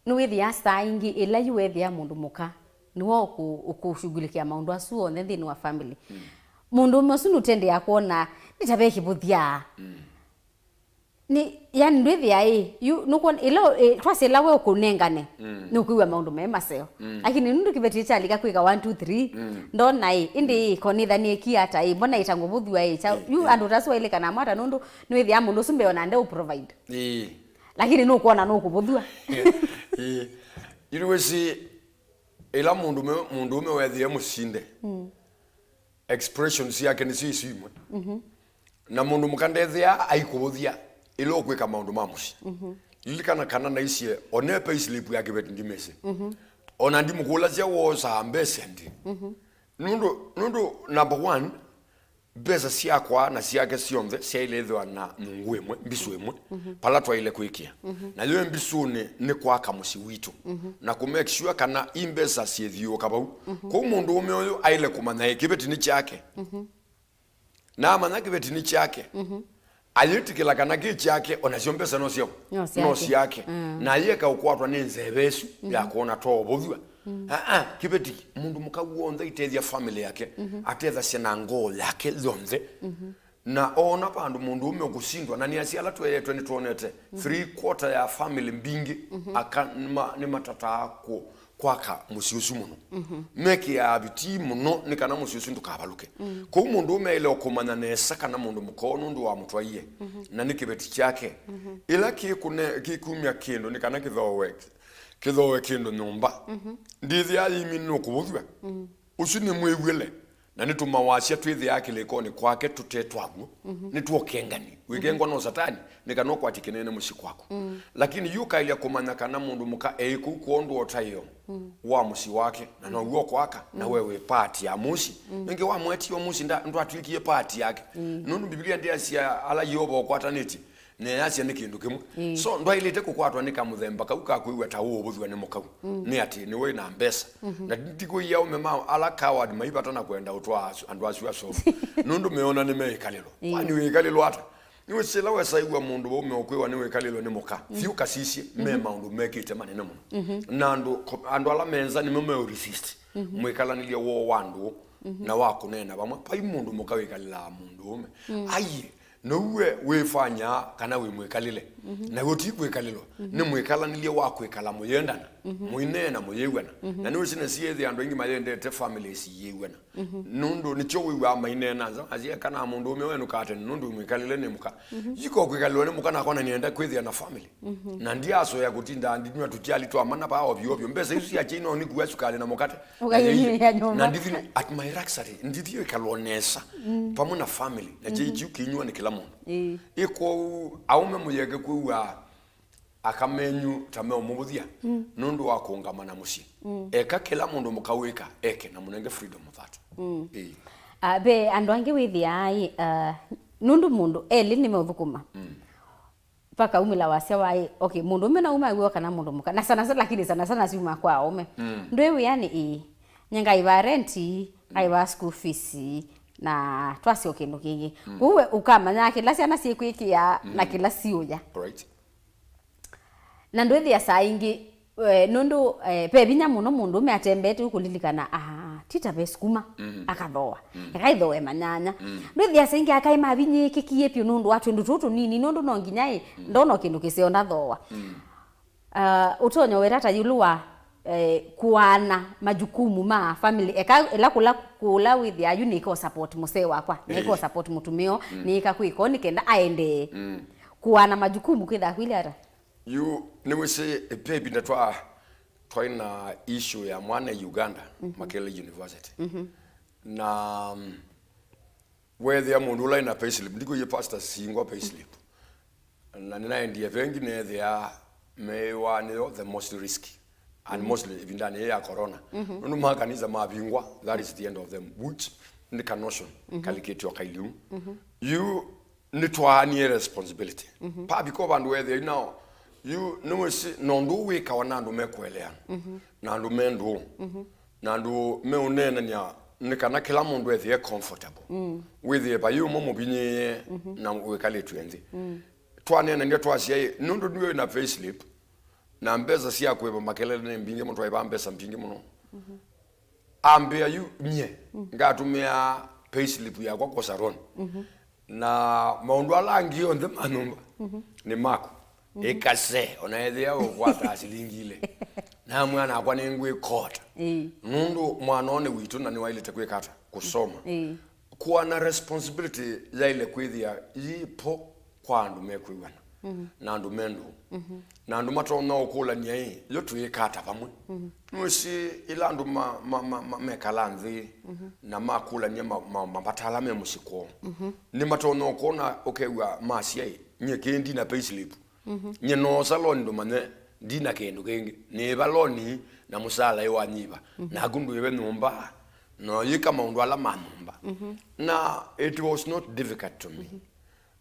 Nĩwĩthĩaa saa ingĩ ĩla yu wethĩa mũndũ mũka, nĩwe ũkũ-, ũkũshughulikia maũndũ asu onthe nthĩnĩ wa family. Mũndũũme ũsu nũtendea kwona nĩ ta ve kĩvũthya. Nĩ, yani, ndwĩthĩa ĩ, yu, nũkwona, ĩla, ĩ, twasya ĩla we ũkũnengane, nũkwĩw'a maũndũ me maseo. Lakini nũndũ kĩveti kyalika kwĩka one, two, three, ndona ĩ, ĩndĩ ĩ, konĩtha nĩki ata ĩ, mbona ĩta ngũvũthw'a ĩ, kya, yu andũ tasu wailĩkana mwata nũndũ nĩwĩthĩa mũndũ ũsu mbee ona nde ũ provide. Ĩĩ. Lakini nũkwona nũkũvũthw'a. Ĩĩ. Yu nĩwĩsĩ, ĩla mũndũme, mũndũũme wethĩa mũsinde, expressions syake nĩsyo isu imwe. Na mũndũ mũka ndethĩaa aikũvũthya ĩla ũkwĩka maũndũ ma mũsyĩ. Lilikana kana naisye, one payslip ya kĩveti ndimĩsĩ. Ona ndimũkũlasya wosaa mbesa ndi. Nũndũ, nũndũ number one, mbesa syakwa na syake syonthe syaĩle ĩthĩwa na nyungu ĩmwe, mbisũ ĩmwe, vala twaĩle kwĩkĩa. Nayo mbisũnĩ nĩ kwaka mũsyĩ witũ. Na kũ make sure kana i mbesa syĩthiũũka vau. Kwoou mũndũũme ũyũ aĩle kũmanya ĩ kĩveti nĩ kyake. Na amanya kĩveti nĩ kyake. Ayĩtĩkĩla kana kĩ kyake, onasyo mbesa no syaũ? No syake. No syake. Na ayĩeka ũkwatwa nĩ nzeve ĩsu ya kwona to ũvũthw'a. Aa, kĩveti, mũndũ mũka w'onthe aitethya family yake, atethasya na ngoo yake yonthe. Na oona vandũ mũndũũme ũkũsindwa, na nĩ asyai ala tweetwe nĩtwonete, three quarter ya family mbingĩ, aka nĩma-, nĩmatataa kũ-, kwaka mũsyĩ ũsu mũno. Mekĩaa vitii mũno nĩ kana mũsyĩ ũsu ndũkavalũke. Kwoou mũndũũme aĩle o kũmanya nesa kana mũndũ mũka ũũ nũndũ wamũtwaie, na nĩ kĩveti kyake. Ĩla kĩkũne-, kĩkumya kĩndũ nĩ kana kĩthooe, kĩthooe kĩndũ nyũmba, ndĩthĩaa yĩimina nũkũvũthw'a. Ũsu nĩ mwĩw'ĩle, na nĩtũmawasya twĩthĩaa kĩlĩkonĩ kwake tũte twaw'o. Nĩtwokengani. Wĩkengwa no Satani, nĩ kana ũkwatye kĩnene mũsyĩ kwaku. Lakini yu ũkaĩlya kũmanya kana mũndũ mũka eĩ kũu kwondũ ũtaĩo wa mũsyĩ wake, na now'o ũkwaka, na we wĩ part ya mũsyĩ. Nĩngĩ wamwetie o mũsyĩ, nda-, ndwatw'ĩkie part yake. Nũndũ Mbivilia ndĩasya ala Yeova ũkwatanĩtye, neyasya nĩ kĩndũ kĩmwe. So, ndwaĩlĩte kũkwatwa nĩ kamũthemba kau ka kwĩw'a ta ũũvũthw'a nĩ mũkau. Nĩ atĩ nĩwe wĩ na mbesa. Na ndikwĩie aũme ma ala coward maivatana kwenda ũtwaa asu-, andũ asu asovu. Nũndũ meona nĩmeĩkalĩlwa. Kwani wĩĩkalĩlwa ata? Nĩwĩsĩ ĩla wesaĩw'a mũndũ vau meũkwĩwa nĩwĩkalĩlwe nĩ mũka, thiĩ ũkasisye, me maũndũ mekĩte manene mũno. Na andũ, ko-, andũ ala menza nĩmo meũresist mwĩkalanĩlye woo wa andũ na wa kũneena vamwe. Vai mũndũ mũka wĩkalĩlaa mũndũũme. Aiye, nouwe wĩfanyaa kana wĩ mwĩkalĩle. Na ũti kwĩkalĩlwa, nĩ mwĩkalanĩlye wa kwĩkala mũyendana, mũineena mũyĩw'ana. Na nĩwĩsĩ nĩsiĩthĩ andũ aingĩ mayendete families iyĩw'ana. Nũndũ nĩkyo wĩw'aa maineena nza, asyeka na mũndũũme wenũkaa tene nũndũ mwĩkalĩle nĩ mũka. Yiko kwĩkalĩlwa nĩ mũka nakwa na nĩenda kwĩthĩa na family. Na ndiasoya kũtinda ndinyw'a tũkyali twa mana vaa ovyo ovyo. Mbesa isu sya kyai no nĩkua sukali na mũkate. Ũkayĩnyuĩa nyũmba. Na ndithi at my luxury, ndithi ĩkalwa nesa. Pamwe na family, na kyai kĩu kĩnywa nĩ kĩla mũndũ. Ĩĩ. Ĩkwou, aũme mũyeke kwĩw'aa aka menyu ta meũmũvũthya nũndũ wa kũũngama na mũsyĩ. Eka kĩla mũndũ mũka wĩka, eke na mũnenge freedom of that. Ĩĩ. Ah, ve andũ angĩ wĩthĩaa ĩ, ah, nũndũ mũndũ elĩ nĩmeũthũkũma. Vakaumĩla wasya wa ĩ, okay, mũndũũme nauma wĩo kana mũndũ mũka. Na sana sana, lakini sana sana syuma kwa aũme. Ndwĩ wĩanĩ ĩ, nye ngaĩva rent, aĩva school fees, na twasya o kĩndũ kĩngĩ. Kwoou we ũkamanya kĩla syana syĩkwĩkĩa na kĩla siũya. Right. Na ndwĩthĩa saa ingĩ, eh, nũndũ, eh, ve vinya mũno mũndũũme atembeete ũkũlilikana, ah, ti ta ve sukuma, akathooa. Eka ithooe manyanya. Ndwĩthĩa saa ingĩ akaĩ mavinyĩĩkĩkie vyũ nũndũ wa twĩndũ tũtũ tũnini, nũndũ no nginya ĩ, ndona o kĩndũ kĩseo ndathooa. Ah, ũtonyo wĩta ta yũlũ wa, eh, kũaana majukumu ma family. Eka ĩla kũla, kũla wĩthĩa yu nĩĩka ũ support mũsee wakwa, nĩĩka ũ support mũtumĩa, nĩĩka kwĩka nĩ kenda aendee. Kũaana majukumu kwĩthaa kwĩlĩ ata? Yu nĩwĩsĩ, eh, ve ĩvinda twa, twaĩ na issue ya mwana e Uganda, Makerere University. Na, mm, weethĩa mũndũ ũla ĩna payslip, ndikũie pastor singwa payslip. Na nĩnaendie vengi neethĩa meĩwa nĩyo the most risky. And mostly ĩvindanĩ yĩĩ ya corona. Nũndũ makanisa mavingwa, that is the end of them, which nĩ ka notion kalikĩtyo kailiu. Yu nĩtwaanie responsibility. Pavika o vandũ weethĩa yu nao, yu nĩwĩsĩ na ũndũ ũũ wĩkawa na andũ mekũeleana, na andũ me ndũũ, na andũ meũneenany'a nĩ kana kĩla mũndũ ethĩe comfortable. Wĩthĩe vai ũmwe mũvinyĩĩe na wĩkalĩtw'e nthĩ. Twaneenany'a twasya ĩ, nũndũ nĩwe wĩ na payslip, na mbesa sya kũĩva Makerere nĩ mbingĩ mũno, twaĩvaa mbesa mbingĩ mũno. Ambĩa yu nyie ngatũmĩa payslip yakwa kwosa loan. Na maũndũ ala angĩ onthe ma nyũmba nĩ maku. Ĩkase, ona ethĩa ũkwata silingi ile. Na mwana akwa nĩngwĩkota. Ĩĩ. Nũndũ mwana ũũ nĩ witũ na nĩwaĩlĩte kwĩka ata? Kũsoma. Ĩĩ. Kũaana responsibility yaĩle kwĩthĩa yĩ vo kwa andũ mekwĩw'ana na andũ me ndũũ. Na andũ matonya ũkũlany'a ĩ, yo twĩĩka ata vamwe? Nĩwĩsĩ ĩla andũ ma, ma, ma, ma, mekala nthĩ na makũlany'a ma, ma, mavata ala me mũsyĩ kwoo, nĩmatonya ũkwona ũkew'a masya ĩ, nyie kĩĩ ndina payslip. Nyie noosa loan ndũmanye ndina kĩndũ kĩngĩ. Nĩĩva loan na mũsaala ĩ wanyiva. Naku ndwĩve nyũmba, na ũyĩka maũndũ ala ma nyũmba. Na it was not difficult to me.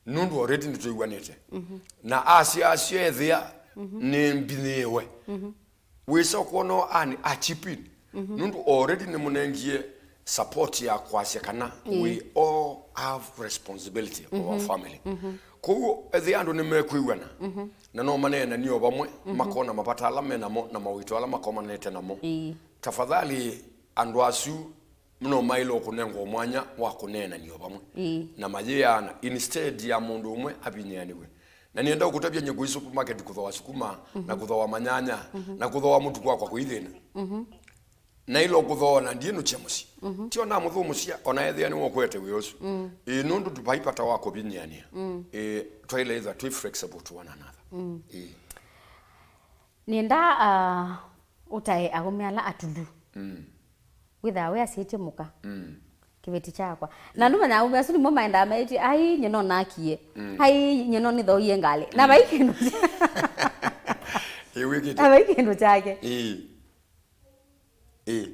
Nũndũ already nĩtwĩw'anĩte. Na asya asyo ethĩa nĩ mbinyĩĩwe. Wĩsa ũkwona ani a chip in. Nũndũ already nĩmũnengie support ya kwasya kana we all have responsibility of our family. Kwoou ethĩa andũ nĩmekwĩw'ana, na no maneenanie o vamwe, makona mavata ala me namo na mawĩto ala makomanĩte namo. Ĩĩ. Tafadhali andũ asu no maĩle o kũnengwa mwanya wa kũneenanĩa vamwe. Ĩĩ. Na mayĩaana, instead ya mũndũ ũmwe avinyĩanĩw'e. Na nĩenda ũkũtavya nyie kũi supermarket kũthoa sukuma, na kũthoa manyanya, na kũthoa mũtu kwakwa kũi thĩna. Naĩle o kũthoa na ndiĩnũkya mũsyĩ. Ti o namũthũmũsya, o na ethĩa nĩwe ũkwete wĩa ũsu. Ĩĩ, nũndũ vai vata wa kũvinyĩanĩa. Ĩĩ, twaĩle ĩtha twĩ flexible to one another. Ĩĩ. Nĩenda, ah, ũtae aũme ala atulu. Wĩthaa we asĩtye mũka. Kĩveti kyakwa. Na nũmanya aũme asu nĩmo maendaa maĩtye, "Ai, nyie no nakie. Ai, nyie no nĩthoie ngalĩ." Na vai kĩndũ kya-, Ĩĩ, wĩkĩte. Na vai kĩndũ kyake. Ĩĩ. Ĩĩ.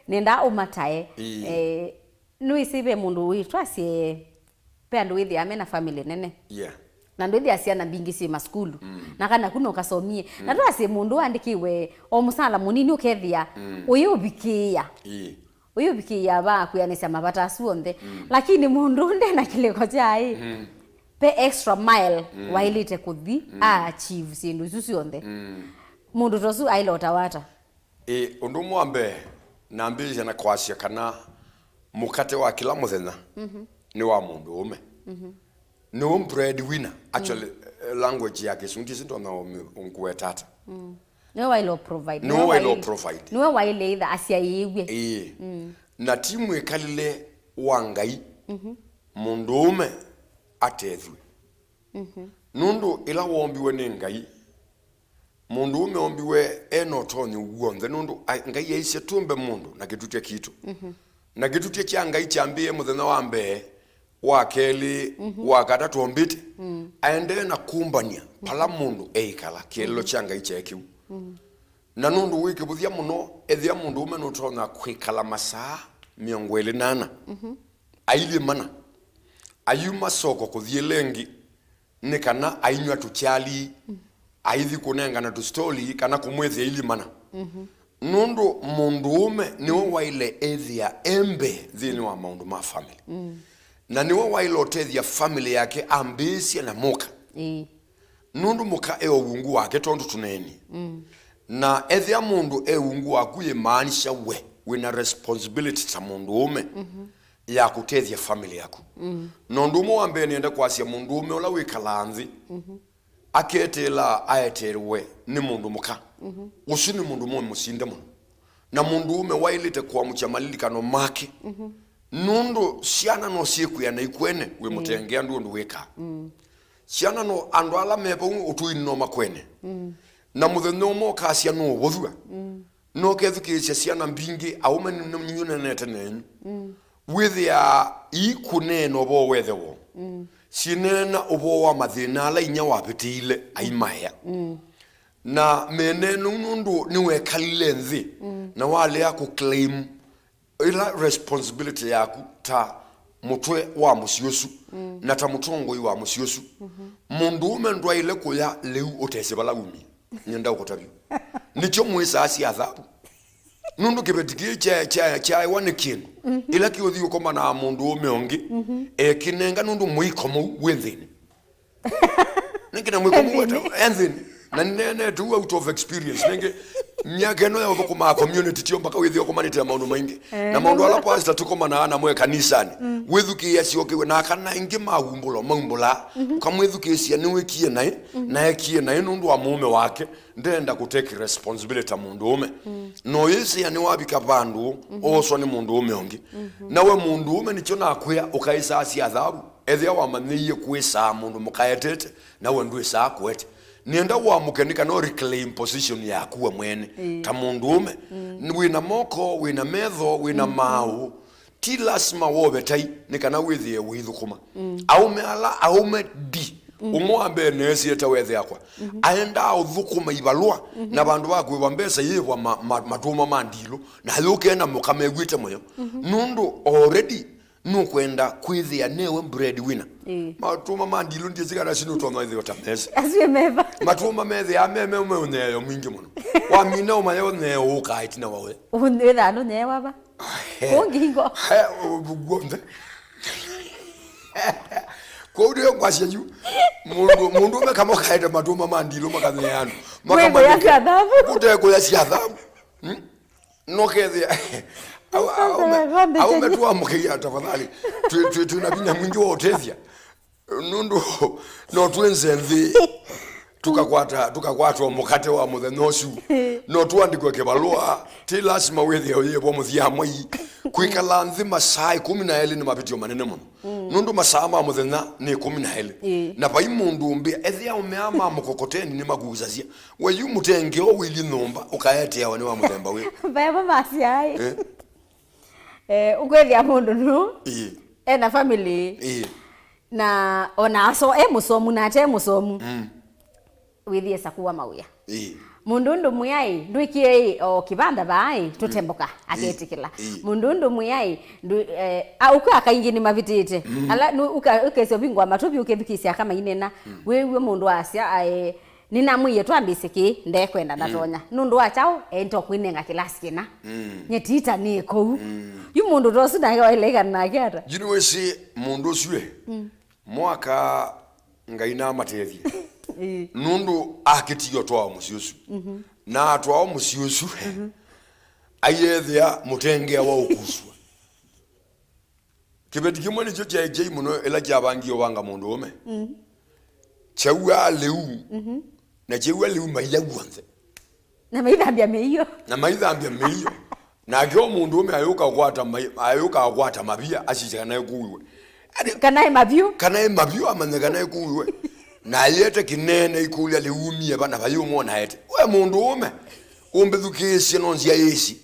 Nĩenda ũmatae. Ĩĩ. Eh, nĩwĩsĩ ve mũndũ wĩ, twasye, ve andũ wĩthĩaa me na family nene. Yeah. Na andũ wĩthĩaa syana mbingĩ syĩ masukulu. Na kana kuna ũkasomie. Na twasye mũndũ andĩkĩwe o mũsala mũnini ũkethĩa ũyĩũvikĩĩa. Ĩĩ. Ũyĩũvikĩĩa va kwĩanĩsya mavata asu onthe. Lakini mũndũ nde na kĩlĩko kya ĩ, ve extra mile waĩlĩte kũthi a achieve syĩndũ isu syonthe. Mũndũ ta ũsu aĩle ũtawa ata? Ĩ, ũndũ ũmwe wa mbee, nambĩĩsya na kwasya kana mũkate wa kĩla mũthenya nĩ wa mũndũ ũme. Nĩwe bread winner. Actually, eh, language ya Kĩsũngũ, ndisi ndonya ũmĩ-, ũngũweta ata. Nĩwe waĩle ũ provide. Nĩwe waĩle ũ provide. Nĩwe waĩle either asyaĩĩw'e. Ĩĩ. Na ti mwĩkalĩle wa Ngai mũndũ ũme atethw'e. Nũndũ ĩla wombiwe nĩ Ngai, mũndũ ũme ombiwe e na ũtonyi w'onthe, nũndũ a-, Ngai aisye tũmbe mũndũ na kĩtutya kitũ. Na kĩtutya kya Ngai kyambĩĩe mũthenya wa mbee, wa kelĩ, wa katatũ ombĩte, aendee na kũmbany'a vala mũndũ eĩkala, kĩeleelo kya Ngai kyaĩ kĩu. Na nũndũ wĩ kĩvũthya mũno, ethĩa mũndũ ũme nũtonya kwĩkala masaa mĩongo ĩlĩ na ana, ailyĩ mana, ayuma soko kũthi ĩla ĩngĩ, nĩ kana ainyw'a tũkyali, aithi kũnengana tũsitoli, kana kũmwĩthĩa ilimana. Nũndũ mũndũũme nĩwe waĩle ethĩa e mbee nthĩnĩ wa maũndũ ma family. Na nĩwe waĩle ũtethya family yake ambĩĩsya na mũka. Ĩĩ. Nũndũ mũka e ũvungu wake tondũ tũneenie. Na ethĩa mũndũ e ungu waku, yĩmaanisha we wĩna responsibility ta mũndũũme ya kũtethya family yaku. Na ũndũ ũmwe wa mbee nĩenda kwasya mũndũũme ũla wĩkalaa nthĩ, aketĩĩla aetewe nĩ mũndũ mũka. Ũsu nĩ mũndũ mũsinde mũno. Na mũndũũme waĩlĩte kũamũkya malilikano make. Nũndũ syana no syĩkwĩa na ikwene wĩ mũtengea ndũ ũndũ wĩkaa. Syana no andũ ala me vau ũtũinĩ no makwene. Na mũthenya ũmwe ũkasya nũũvũthw'a. No kethukĩĩsya syana mbingĩ, aũme nĩ-, nĩ-, nĩnenete nenyu. Wĩthĩaa iikũneena ũvoo wa ĩthe woo. Syĩneena ũvoo wa mathĩna ala inyia wavĩtĩile aimaea. Na meneenou nũndũ nĩwekalile nthĩ na walea kũclaim ĩla responsibility yaku ta mũtwe wa mũsyĩ ũsu na ta mũtongoi wa mũsyĩ ũsu. Mũndũũme ndwaĩle kũya lĩu ũtesĩ vala umie. Nyenda ũkũtavya. Nĩkyo mwĩsaa sya thavu. Nũndũ kĩveti kĩĩ kya-, kya-, kyaewa nĩ kĩndũ. Ĩla kĩũthi ũkomana na mũndũũme ũngĩ, ekĩnenga nũndũ mũiko mũu wĩ nthĩnĩ. Nĩngĩ na mwĩko mũu weta, e nthĩnĩ. Na nĩneenete ũu out of experience. Nĩngĩ, myaka ĩno ya ũthũkũmaa community, tio mpaka wĩthĩe ũkomanĩte na maũndũ maingĩ. Na maũndũ ala pastor tũkomanaa namo e kanisanĩ. Wĩthukĩĩa syokĩwe, na kana aingĩ maumbũlo, maumbũlaa. Ũkamwĩthukĩĩsya nĩwĩkie naĩ, na ekie naĩ nũndũ wa mũũme wake. Ndenda kũtake responsibility ta mũndũũme. No yĩsĩa nĩwavika vandũ, ooswa nĩ mũndũũme ũngĩ. Na we mũndũũme nĩkyo nakwĩa, ũkaĩsaa sya thavu. Ethĩa wamanyĩie kwĩsaa mũndũ mũkaetete, na we ndwĩsaa kũete. Nĩenda ũamũke nĩ kana ũ reclaim position yaku we mwene. Ĩĩ. Ta mũndũũme, wĩna moko, wĩna metho, wĩna maaũ. Ti lasima wove tai nĩ kana wĩthĩe ũithũkũma. Aũme ala, aũme ndi. Ũmwe wa mbee neesie ta wethe akwa. Aendaa ũthũkũma ivalũa, na vandũ va kwĩva mbesa yĩvwa ma-, ma-, matũma ma ndilũ, na ayũkee na mũka mew'ĩte mũyo. Nũndũ already nũkwenda kwĩthĩa newe bread winner. Ĩĩ. Matũma ma ndilũ ndiĩsĩ kana asu nũtonya ĩthĩwa ta mesa. Asu e meva. Matũma methĩaa me, me, me ũnyeeo mwingĩ mũno. Wamina ũmanya ũnyeeo ũkaa ĩtina wa ũya. Wĩthaa nũnyeewa va? He. Kũu ngingo. He, ũvungu w'onthe. Kũu nĩyo ngwasya yu. Mũndũ, mũndũũme kama ũkaete matũma ma ndilũ makanyeea andũ. Wĩthĩa sya thavu. Ũtekũya sya thavu. Hmm? Nokethĩa. Au- aume- aume twamũkĩia tafadhali. Twĩ- twĩ- twĩna vinya mwingĩ wa ũtethya. Nũndũ no twĩnze nthĩ, tukakwata, tukakwatwa mũthenya ũsu. No tũandĩkwe kĩvalũa. Ti lasima wĩthĩe ũyĩvwa mũthya mwai. Kwĩkala nthĩ masaa ĩkũmi na elĩ nĩ mavĩtyo manene mũno. Nũndũ masaa ma mũthenya nĩ ĩkũmi na elĩ. Ĩĩ. Na vai mũndũ ũmbĩa, ethĩa ũmea ma mũkokoteni nĩ makusasya. We yu mũtengeo wĩli nyũmba, ũkaeteawa nĩ wa mũthemba wĩ. Vaevo masyaĩ. Eh? Eh, ũkwĩthĩa mũndũ nũ? Ĩĩ. Ena family. Ĩĩ. Na ona aso e mũsomu na ate mũsomu. Mm. Wĩthĩe sakua mawĩa. Ĩĩ. Mũndũ ndũmwĩaĩ, ndwĩkie o kĩvanda vaaĩ, tũtemboka, ĩĩ, aketĩkĩla. Ĩĩ. Mũndũ ndũmwĩaĩ, ndũ- eh, a- ũkwĩa kaingĩ nĩ mavĩtĩte. Mm. Ala nũ- ũka- ũkesya ũvingũa matũvi ũkĩthukĩĩsya aka mainena. Mm. Wĩw'e mũndũ asya aĩ, nĩnamwĩie twambĩĩsye kĩĩ, ndekwenda, mm, ndatonya. Nũndũ wa kyaũ? Ento kwĩnenga kĩlasi kĩna. Mm. Nye tita nĩ kũu. Mm. Yu mũndũ ta ũsu nake waĩle ĩkana nake ata? Yu nĩwĩsĩ mũndũ ũsu ĩ, mm, mwaka Ngai namatethye. Ĩĩ. Nũndũ akĩtie ũtwaa mũsyĩ ũsu. Mhm. Na atwaa mũsyĩ ũsu, mhm, aiethĩa mũtengea wa ũkuswa. Kĩveti kĩmwe nĩkyo kyaĩ kyai mũno ĩla kyavangie ũvanga mũndũ ũme. Mm. Kyauaa lĩu, mhm, na kyauaa lĩu maia w'onthe. Na maithambya mĩio. Na maithambya mĩio. Nake o mũndũũme ayũka kwata mai- ayũka kwata mavia asisye kana ĩkuiwe. Ati- Kana ĩ mavyũ. Kana ĩ mavyũ amanye kana ĩkuiwe. Na ayete kĩnene ikũlya lĩumie va na vai ũmwona ete. We mũndũũme, ũmbĩthukĩĩsye no nzyaĩĩsye.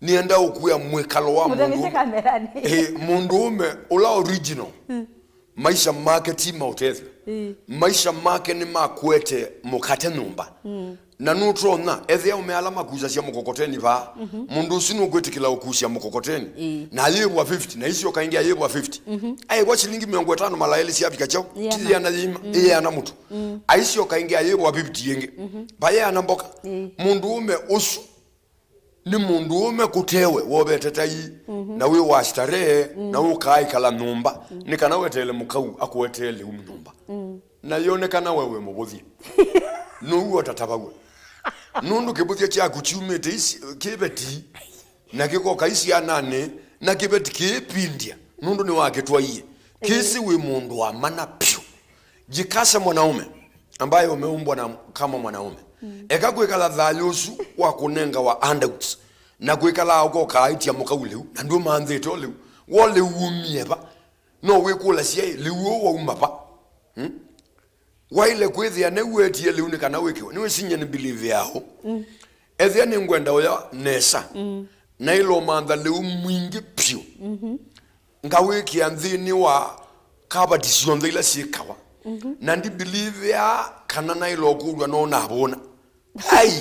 Nĩenda ũkwĩa mwĩkalo wa mũndũũme. Mũthemete kamerani. Eh, mũndũũme ũla original. Mm. Maisha make ti ma ũtethyo. Ĩĩ. Maisha make nĩ ma kũete mũkate nyũmba. Mm. Na nũtonya, ethĩa ũme ala makusasya mũkokoteni vaa, mhm, mũndũ ũsu nũkwĩtĩkĩla ũkusya mũkokoteni. Ĩĩ. Na ayĩvwa fifty, na isyoka ĩngĩ ayĩvwa fifty. Mhm. Aĩvwa silingi mĩongo ĩtano mala elĩ syavika kyaũ? Ĩana. Ti yĩana yĩima, mm, ĩana mũtu. Mm. Aisyoka ĩngĩ ayĩvwa fifty ĩngĩ. Mhm. Vayeana mboka. Ĩĩ. Mũndũ ũme ũsu nĩ mũndũũme kũtewe wovete tai, mhm, na wĩ wa starehe, mm, na ũkaaĩkala nyũmba, mm, nĩ kana weteele mũkau akũetee lĩu nyũmba. Mm. Na yonekana we wĩ mũvũthye. Nũu ũtatavaw'a. Nũndũ kĩvũthya kyaku kyumĩte isi- kĩveti, na kĩkoka isyananĩ, na kĩveti kĩĩpindya, nũndũ nĩwakĩtwaie. Kĩsĩ wĩ mũndũ wa mana pyũ. Jikase mwanaume ambaye umeumbwa na kama mwanaume. Mm. Eka kwĩkala thayũ ũsu wa kũnenga wa handouts, na kwĩkala ũkokaĩtya mũkau lĩu, na ndũmanthĩte o lĩu. Wo lĩu umie va? No wĩkũlasya, "Ĩ, lĩu ũũ wauma va?" Hmm? Waĩle kwĩthĩa nĩw'etie lĩu nĩ kana wĩkĩwe. Nĩwĩsinyie nĩ believe yaũ? Mm. Ethĩa nĩngwenda ũya nesa, mm, na ĩlomantha lĩu mwingĩ pyũ. Mhm. Ngawĩkĩa nthĩnĩ wa kavati syonthe ila syĩkawa. Mhm. Na ndibelievea kana naĩle ũkũlw'a no navũna. Ai!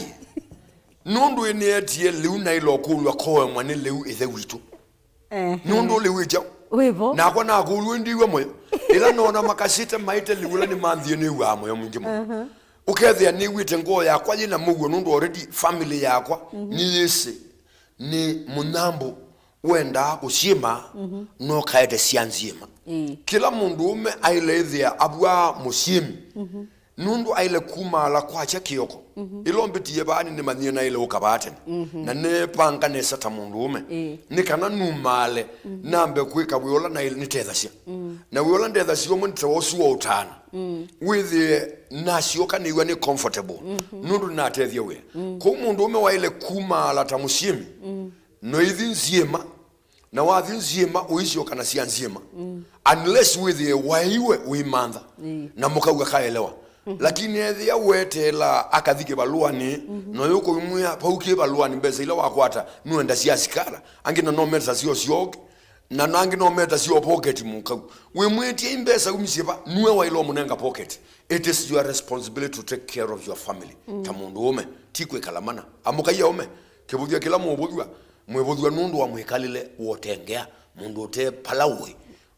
Nũndũ ĩnĩetie lĩu naĩle ũkũlw'a koemwa nĩ lĩu ĩthe witũ. Ehe. Nũndũ lĩu ĩkya. Wĩvo. Nakwa nakũlw'a ndiw'a mũyo. Ĩla noona makasĩte maĩte lĩu ĩla nĩmanthie nĩw'aa mũyo mwingĩ mũno. Ehe. Ũkethĩa nĩw'ĩte ngoo yakwa yĩna mũuo nũndũ already family yakwa, mhm, nĩyĩsĩ nĩ mũnyambũ wendaa kũsyĩma, mhm, no kaete sya nzyĩma. Ĩĩ. Kĩla mũndũũme aĩle ĩthĩa avwaa mũsyĩmi, mhm, nũndũ aĩle kumaala kwakya kĩoko. Mhm. Ĩla ũmbĩtie vaa nĩnĩmanyie naĩle ũka vaa tene. Mhm. Na neepanga nesa ta mũndũũme. Ĩĩ. Nĩ kana numaale, mhm, nambe kwĩka wĩa ũla naĩle nĩtethasya. Mm. Na wĩa ũla ndethasya ũmwe nĩ ta ũsu wa ũtana. Mm. Wĩthĩe nasyoka nĩw'a nĩ comfortable. Mhm. Nũndũ nĩnatethya wĩa. Mm. Kwoou mũndũũme waĩle kumaala ta mũsyĩmi. Mm. No ithi nzyĩma, na wathi nzyĩma ũisyoka na sya nzyĩma. Mm. Unless wĩthĩe waiwe wĩmantha, ĩĩ, na mũkau akaelewa. Mhm. Lakini ethĩa weteela akathi kĩvalũanĩ, mhm, na ũyũkũimwĩa vau kĩvalũanĩ mbesa ila wakwata nũenda sya sikara, angĩ na no mesa syo syoke, na nangĩ no meta syo pocket mũkau. Wĩmwĩtie i mbesa umisye va, nue waĩle ũmũnenga pocket. It is your responsibility to take care of your family. Mm. Ta mũndũũme, ti kwĩkala mana. Amũkai aũme, kĩvũthya kĩla mũũvũthw'a, mwĩvũthw'a nũndũ wa mwĩkalĩle wotengea, mũndũ ũte pala ũĩ.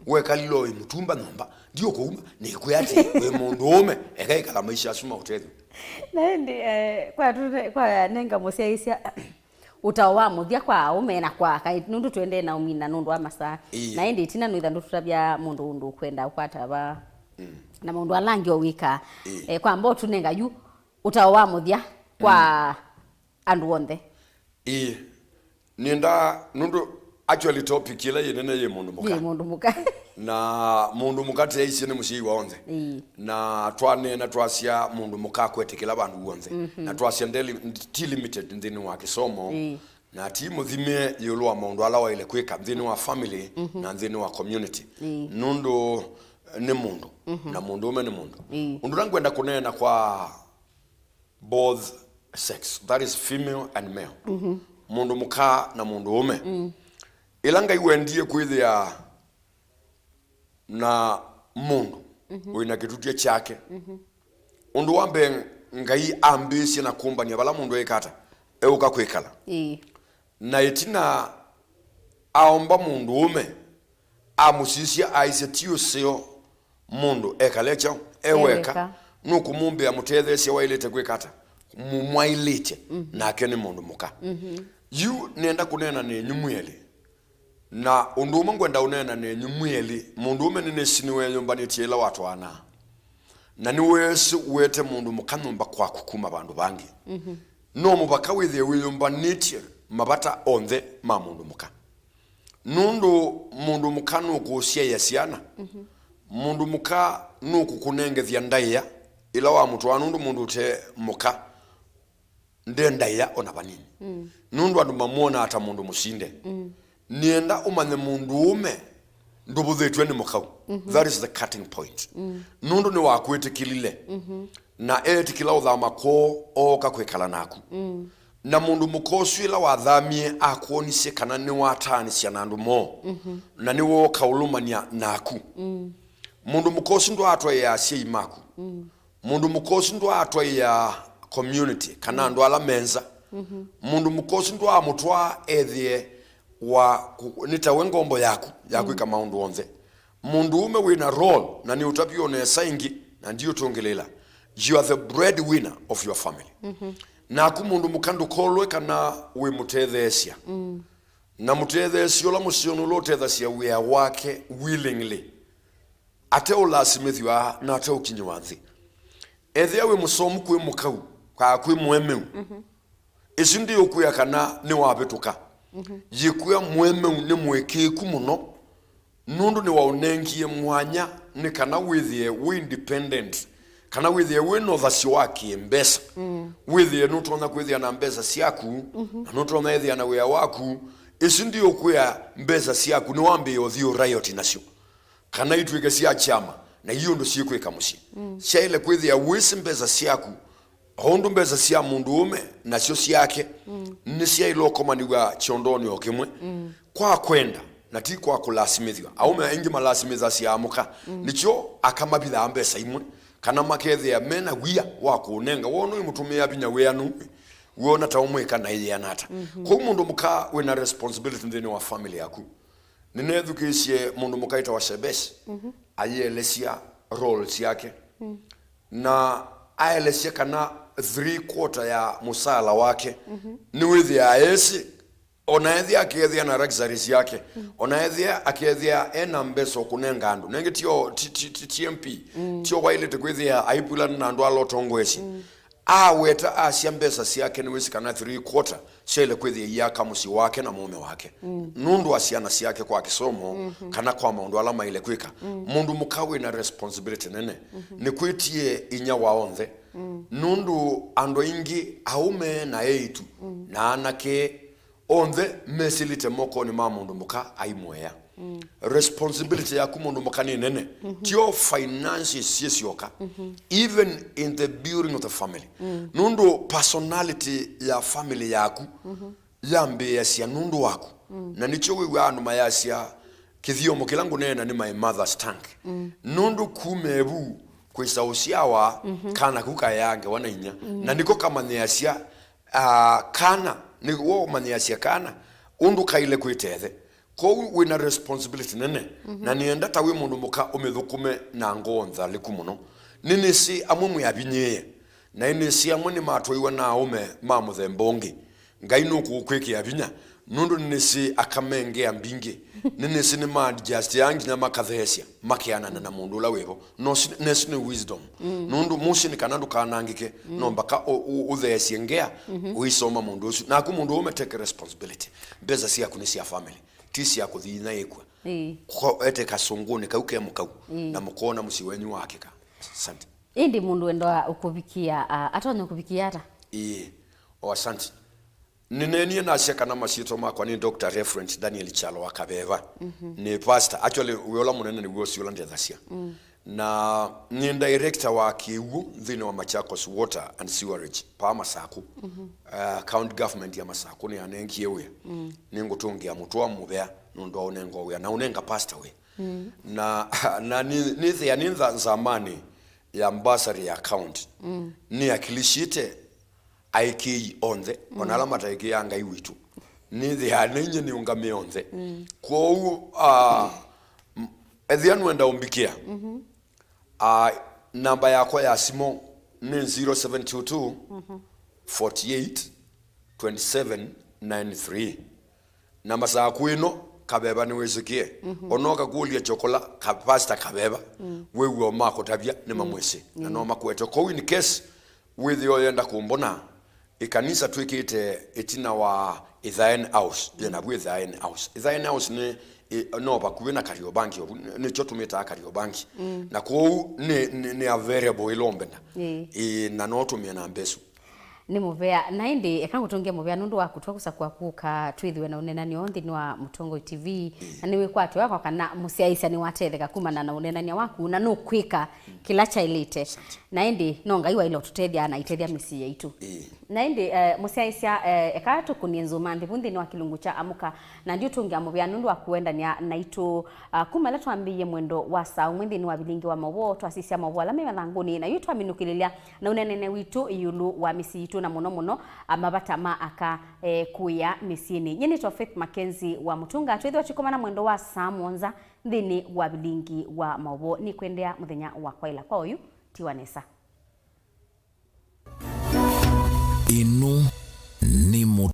Wekalile wĩ mũtumba nyũmba, ndiũkũuma, nĩkwĩa atĩ wĩ mũndũũme, eka ĩkala maisha asu ma ũtethyo. Na ĩndĩ, eh, kwa tũne- kwa nenga mũsyaĩĩsya ũtao wa mũthya kwa aũme na kwa aka, nũndũ tũendee na ũmina nũndũ wa masaa. Ĩĩ. Na ĩndĩ ĩtina nũitha ndũtũtavya mũndũ ũndũ ũkwenda ũkwata va. Mm. Na maũndũ ala angĩ o wĩkaa. Ĩĩ. Eh, kwa mboo tũnenga yu ũtao wa mũthya kwa, mm, andũ onthe. Ĩĩ. Nĩendaa, nũndũ Actually, topic ĩla yĩ nene yĩ mũndũ mũka. Yĩ mũndũ mũka. Na mũndũ mũka tĩaisye nĩ mũsyai wa onthe. Ĩĩ. Na twaneena twasya mũndũ mũka akwetĩkĩla vandũ w'onthe. Mhm. Na twasya ndeli-, ti limited nthĩnĩ wa kĩsomo. Ĩĩ. Na ti mũthime ĩũlũ wa maũndũ ala waĩle kwĩka nthĩnĩ wa family, mhm, na nthĩnĩ wa community. Ĩĩ. Nũndũ nĩ mũndũ, mhm, na mũndũ ũme nĩ mũndũ. Ĩĩ. Ũndũ ũla ngwenda kũneena kwa both sex, that is female and male. Mhm. Mũndũ mũka na mũndũ ũme. Mm. Ĩla Ngai wendie kwĩthĩa na mũndũ, mhm, wĩna kĩtutya kyake, mhm, ũndũ wa mbee Ngai ambĩĩsye na kũmbany'a vala mũndũ eĩka ata, eũka kwĩkala. Ĩĩ. Na ĩtina aomba mũndũ ũme, amũsisya aisye ti ũseo mũndũ ekale kyaũ, e weka. E weka. Nũkũmũmbĩa mũtetheesya waĩlĩte kwĩka ata? Mũmwaĩlĩtye, mhm, nake nĩ mũndũ mũka. Mhm. Yu nĩenda kũneena nenyu mwĩelĩ. Na ũndũ ũmwe ngwenda ũneena nenyu mwĩelĩ, mũndũ ũme nĩnĩsĩ nĩweeyũmbanĩtye ĩla watwaanaa. Na nĩweesĩ ũete mũndũ mũka nyũmba kwaku kuma vandũ vangĩ. Mhm. No mũvaka wĩthĩe wĩyũmbanĩtye mavata onthe ma mũndũ mũka. Nũndũ mũndũ mũka nũkũsyaĩa syana. Mhm. Mũndũ mũka nũkũkũnengethya ndaĩa ĩla wamũtwaa, nũndũ mũndũ ũte mũka nde ndaĩa ona vanini. Mm. Nũndũ andũ mamwonaa ta mũndũ mũsinde. Mm. Nĩenda ũmanye mũndũ ũme ndũvũthĩtw'e nĩ mũkau. Mhm. That is the cutting point. Mm. Nũndũ nĩwakwĩtĩkĩlile. Mhm. Na eetĩkĩla ũthama kwoo, ooka kwĩkala naku. Mm. Na mũndũ mũka ũsu ĩla wathamie akwonĩsye kana nĩwataanĩsya na andũ moo, mhm, na nĩwooka ũlũmany'a naku. Mm. Mũndũ mũka ũsu ndwaatwaĩaa asyai maku. Mm. Mũndũ mũka ũsu ndwaatwaĩaa community kana andũ ala me nza. Mhm. Mũndũ mũka ũsu ndwaamũtwaa ethĩe wa kũ-, nĩ tawe ngombo yaku ya, mm, kwĩka maũndũ onthe. Mũndũ ũme wĩ na role, na nĩ ũtavyo nesa ĩngĩ, na ndiũtũngĩlĩla. You are the breadwinner of your family. Mhm. Naku mũndũ mũka ndũkolwe kana wĩ mũtetheesya. Mm. Na mũtetheesya ũla mũseo nũla ũtethasya wĩa wake willingly, ate ũlasimĩthw'a na ate ũkinyĩwa nthĩ. Ethĩa wĩ mũsomu kwĩ mũkau, kaa kwĩ mũemeu. Mhm. Ĩsu ndĩũkwĩa kana nĩwavĩtũka. Mhm. Yĩkwĩa mũemeu nĩ mũĩkĩĩku mũno, nũndũ nĩwaũnengie mwanya nĩ kana wĩthĩe wĩ independent, kana wĩthĩe wĩ na ũthasyo wa kĩ-mbesa. Mm. Wĩthĩe nũtonya kwĩthĩa na mbesa syaku, mhm, na nũtonya ĩthĩa na wĩa waku. Ĩsu ndĩũkwĩa mbesa syaku nĩwambĩĩe ũthiĩ ũriot nasyo, kana itw'ĩke sya kyama, na ii ũndũ syĩkwĩka mũsyĩ. Mm. Syaĩle kwĩthĩa wĩsĩ mbesa syaku, o ũndũ mbesa sya mũndũ ũme nasyo syake, mm, nĩsyaĩle ũkomanĩw'a kyondonĩ o kĩmwe. Mm. Kwa kwenda, na ti kwa kũlasimĩthw'a. Aũme aingĩ malasimĩthasya amũka, mm, nĩkyo akamavithaa mbesa imwe, kana makethĩa me na wia wa kũũnenga. Woo nũimũtũmĩa vinya wĩanu, wĩona ta ũmwĩka na ĩyĩana ata. Mhm. Kwoou mũndũ mũka wĩ na responsibility nthĩnĩ wa family yaku. Nĩneethukĩĩsye mũndũ mũka wĩtawa Shebesi, mhm, ayĩelesya role syake. Mm. Na aelesya kana three quarter ya mũsaala wake, mhm, nĩwĩthĩaa esĩ, ona ethĩa akethĩa na luxuries yake, mm, ona ethĩa akethĩa ena mbesa ũkũnenga andũ. Nengĩ tio, ti, ti, ti, ti M P, mm, tio waĩlĩte kwĩthĩa aivulana na andũ ala ũtongoesye. Mm. Aweta asya mbesa syake nĩwĩsĩ kana three quarter syaĩle kwĩthĩa iaka mũsyĩ wake na mũũme wake. Mm. Nũndũ wa syana syake kwa kĩsomo, mhm, kana kwa maũndũ ala maĩle kwĩka. Mm. Mũndũ mũka wĩ na responsibility nene. Mhm. Nĩkwĩtie inya wa onthe. Mm. Nũndũ andũ aingĩ, aũme na eĩtu, mm, na anake, onthe mesĩlĩte mokonĩ ma mũndũ mũka aimũea. Mm. Responsibility yaku mũndũ mũka nĩ nene. Mhm. Tio finances syĩ syoka. Mhm. Even in the building of the family. Mm. Nũndũ personality ya family yaku, mhm, yambĩĩasya nũndũ waku. Mm. Na nĩkyo wĩw'aa andũ mayasya, kĩthyomo kĩla ngũneena nĩ my mother's tongue. Mm. Nũndũ kuma evu kwĩsa ũsyawa, mhm, kana kau kaeaa ngewa na inya. Mm. Na nĩko kamanyĩasya, ah, kana, nĩw'o ũmanyĩasya kana ũndũ kaĩle kwĩta ĩthe. Kwoou wĩ na responsibility nene, mhm, na nĩenda ta wĩ mũndũ mũka ũmĩthũkũme na ngoo nthalĩku mũno. Nĩnĩsĩ amwe mwĩ avinyĩĩe, na nĩnĩsĩ amwe nĩmatwaiwa na aũme ma mũthemba ũngĩ. Ngai nũkũũkwĩkĩa vinya, nũndũ nĩnĩsĩ akamengea mbingĩ. Nĩnĩsĩ nĩma adjustaa nginya makatheesya, makeanana na mũndũ ũla wĩvo. No si-, nesu nĩ wisdom. Mm. Nũndũ mũsyĩ nĩ kana ndũkanangĩke, mm, no mpaka ũ-, ũ-, ũtheesye ngea, mhm, ũisoma mũndũ ũsu. Naku mũndũ ũme, take responsibility. Mbesa syaku nĩ sya family. ti sya kũthinya ĩkw'a. Ĩĩ. Ko-, ete kasũngũnĩ kau ke mũkau, ĩĩ, na mũkona mũsyĩ wenyu wakĩka. Asante. Ĩndĩ mũndũ wendaa ũkũvikĩa, a, atonya ũkũvikĩa ata? Ĩĩ. O, asante. Nĩneenie nasya kana masyĩtwa makwa nĩ Doctor Reverend Daniel Kyalo wa Kaveva. Mhm. Nĩ pastor. Actually, wĩa ũla mũnene nĩw'o ũsu ũla ndethasya. Mm. Na nĩ director wa kĩw'ũ nthĩnĩ wa Machakos Water and Sewerage, paa Masaku. Mhm. Uh, county government ya Masaku nĩyanengie wĩa. Mm. Nĩngũtũngĩa mũtũa mũvea nũndũ wa ũnenga wĩa, na ũnenga pastor wĩa. Mm. Na, na nĩ, nĩthĩa nĩ ntha-, nzamanĩ ya bursary ya county. Mm. Nĩakilishĩte aĩkĩĩi onthe, ona ala mataĩkĩĩaa Ngai witũ. Nĩthĩaa nĩnyie nĩũngamĩe onthe. Mm. Kwoou, ah, m-, ethĩa nũenda ũmbikĩa, mhm, ah, namba yakwa ya simũ nĩ zero seven two two, forty eight, twenty seven nine three. Na Masaku ĩno, Kaveva nĩwĩsĩkĩe. Mhm. Ona ũkakũlya chokola, ka-, pastor Kaveva, mm, wĩw'o makũtavya nĩ, mm, mamwĩsĩ. Na, mm, no makwete. Kwoou in case wĩthĩe ũyenda kũmbona, ĩkanisa twĩkĩte ĩtina wa Ithaen House, yĩ navu Ithaen House. Ithaen House nĩ, ĩ, no vakuvĩ na Kariobangi, ovu, nĩ, nĩkyo tũmĩtaa Kariobangi. Mm. Na kwoou nĩ, nĩ, nĩ available ĩla ũmbenda. Ĩĩ. Ĩĩ, na no tũmĩe namba ĩsu. Nĩ mũvea. Na ĩndĩ, eka ngũtũngĩe mũvea nũndũ wa kũtw'a kũsakũa kũka twĩthĩwe na ũneenany'o nthĩnĩ wa Mũtongoi T V. Ĩĩ. Na nĩwĩkwatw'a kwa kana mũsyaĩĩsya nĩwatetheka kumana na ũneenany'a waku, na nũkwĩka kĩla kyaĩlĩte. Asante. Na ĩndĩ, no Ngai waĩle ũtũtethya na aitethya mĩsyĩ yaitũ. Ĩĩ. Na ĩndĩ, eh, mũsyaĩĩsya, eh, eka tũkũnie nzũma nthĩ vu nthĩnĩ wa kĩlungu kya Amũka, na ndiũtũngĩa mũvea nũndũ wa kũendany'a naitũ, ah, kuma ĩla twambĩĩie mwendo wa saa ũmwe nthĩnĩ wa vilingi wa maũvoo, twasisya maũvoo ala me mathangũnĩ, na yu twaminũkĩlĩlya na ũneenany'a witũ ĩũlũ wa mĩsyĩ yitũ, na mũno mũno, ah, mavata ma aka, eh, kũĩa mĩsyĩnĩ. Nyie nĩtwa Faith Mackenzie wa Mũtũnga. Twĩthĩwa tũkomana mwendo wa saa mũonza nthĩnĩ wa vilingi wa maũvoo. Nĩkwendea mũthenya wa kwaĩla kwa oyu, tiwa nesa.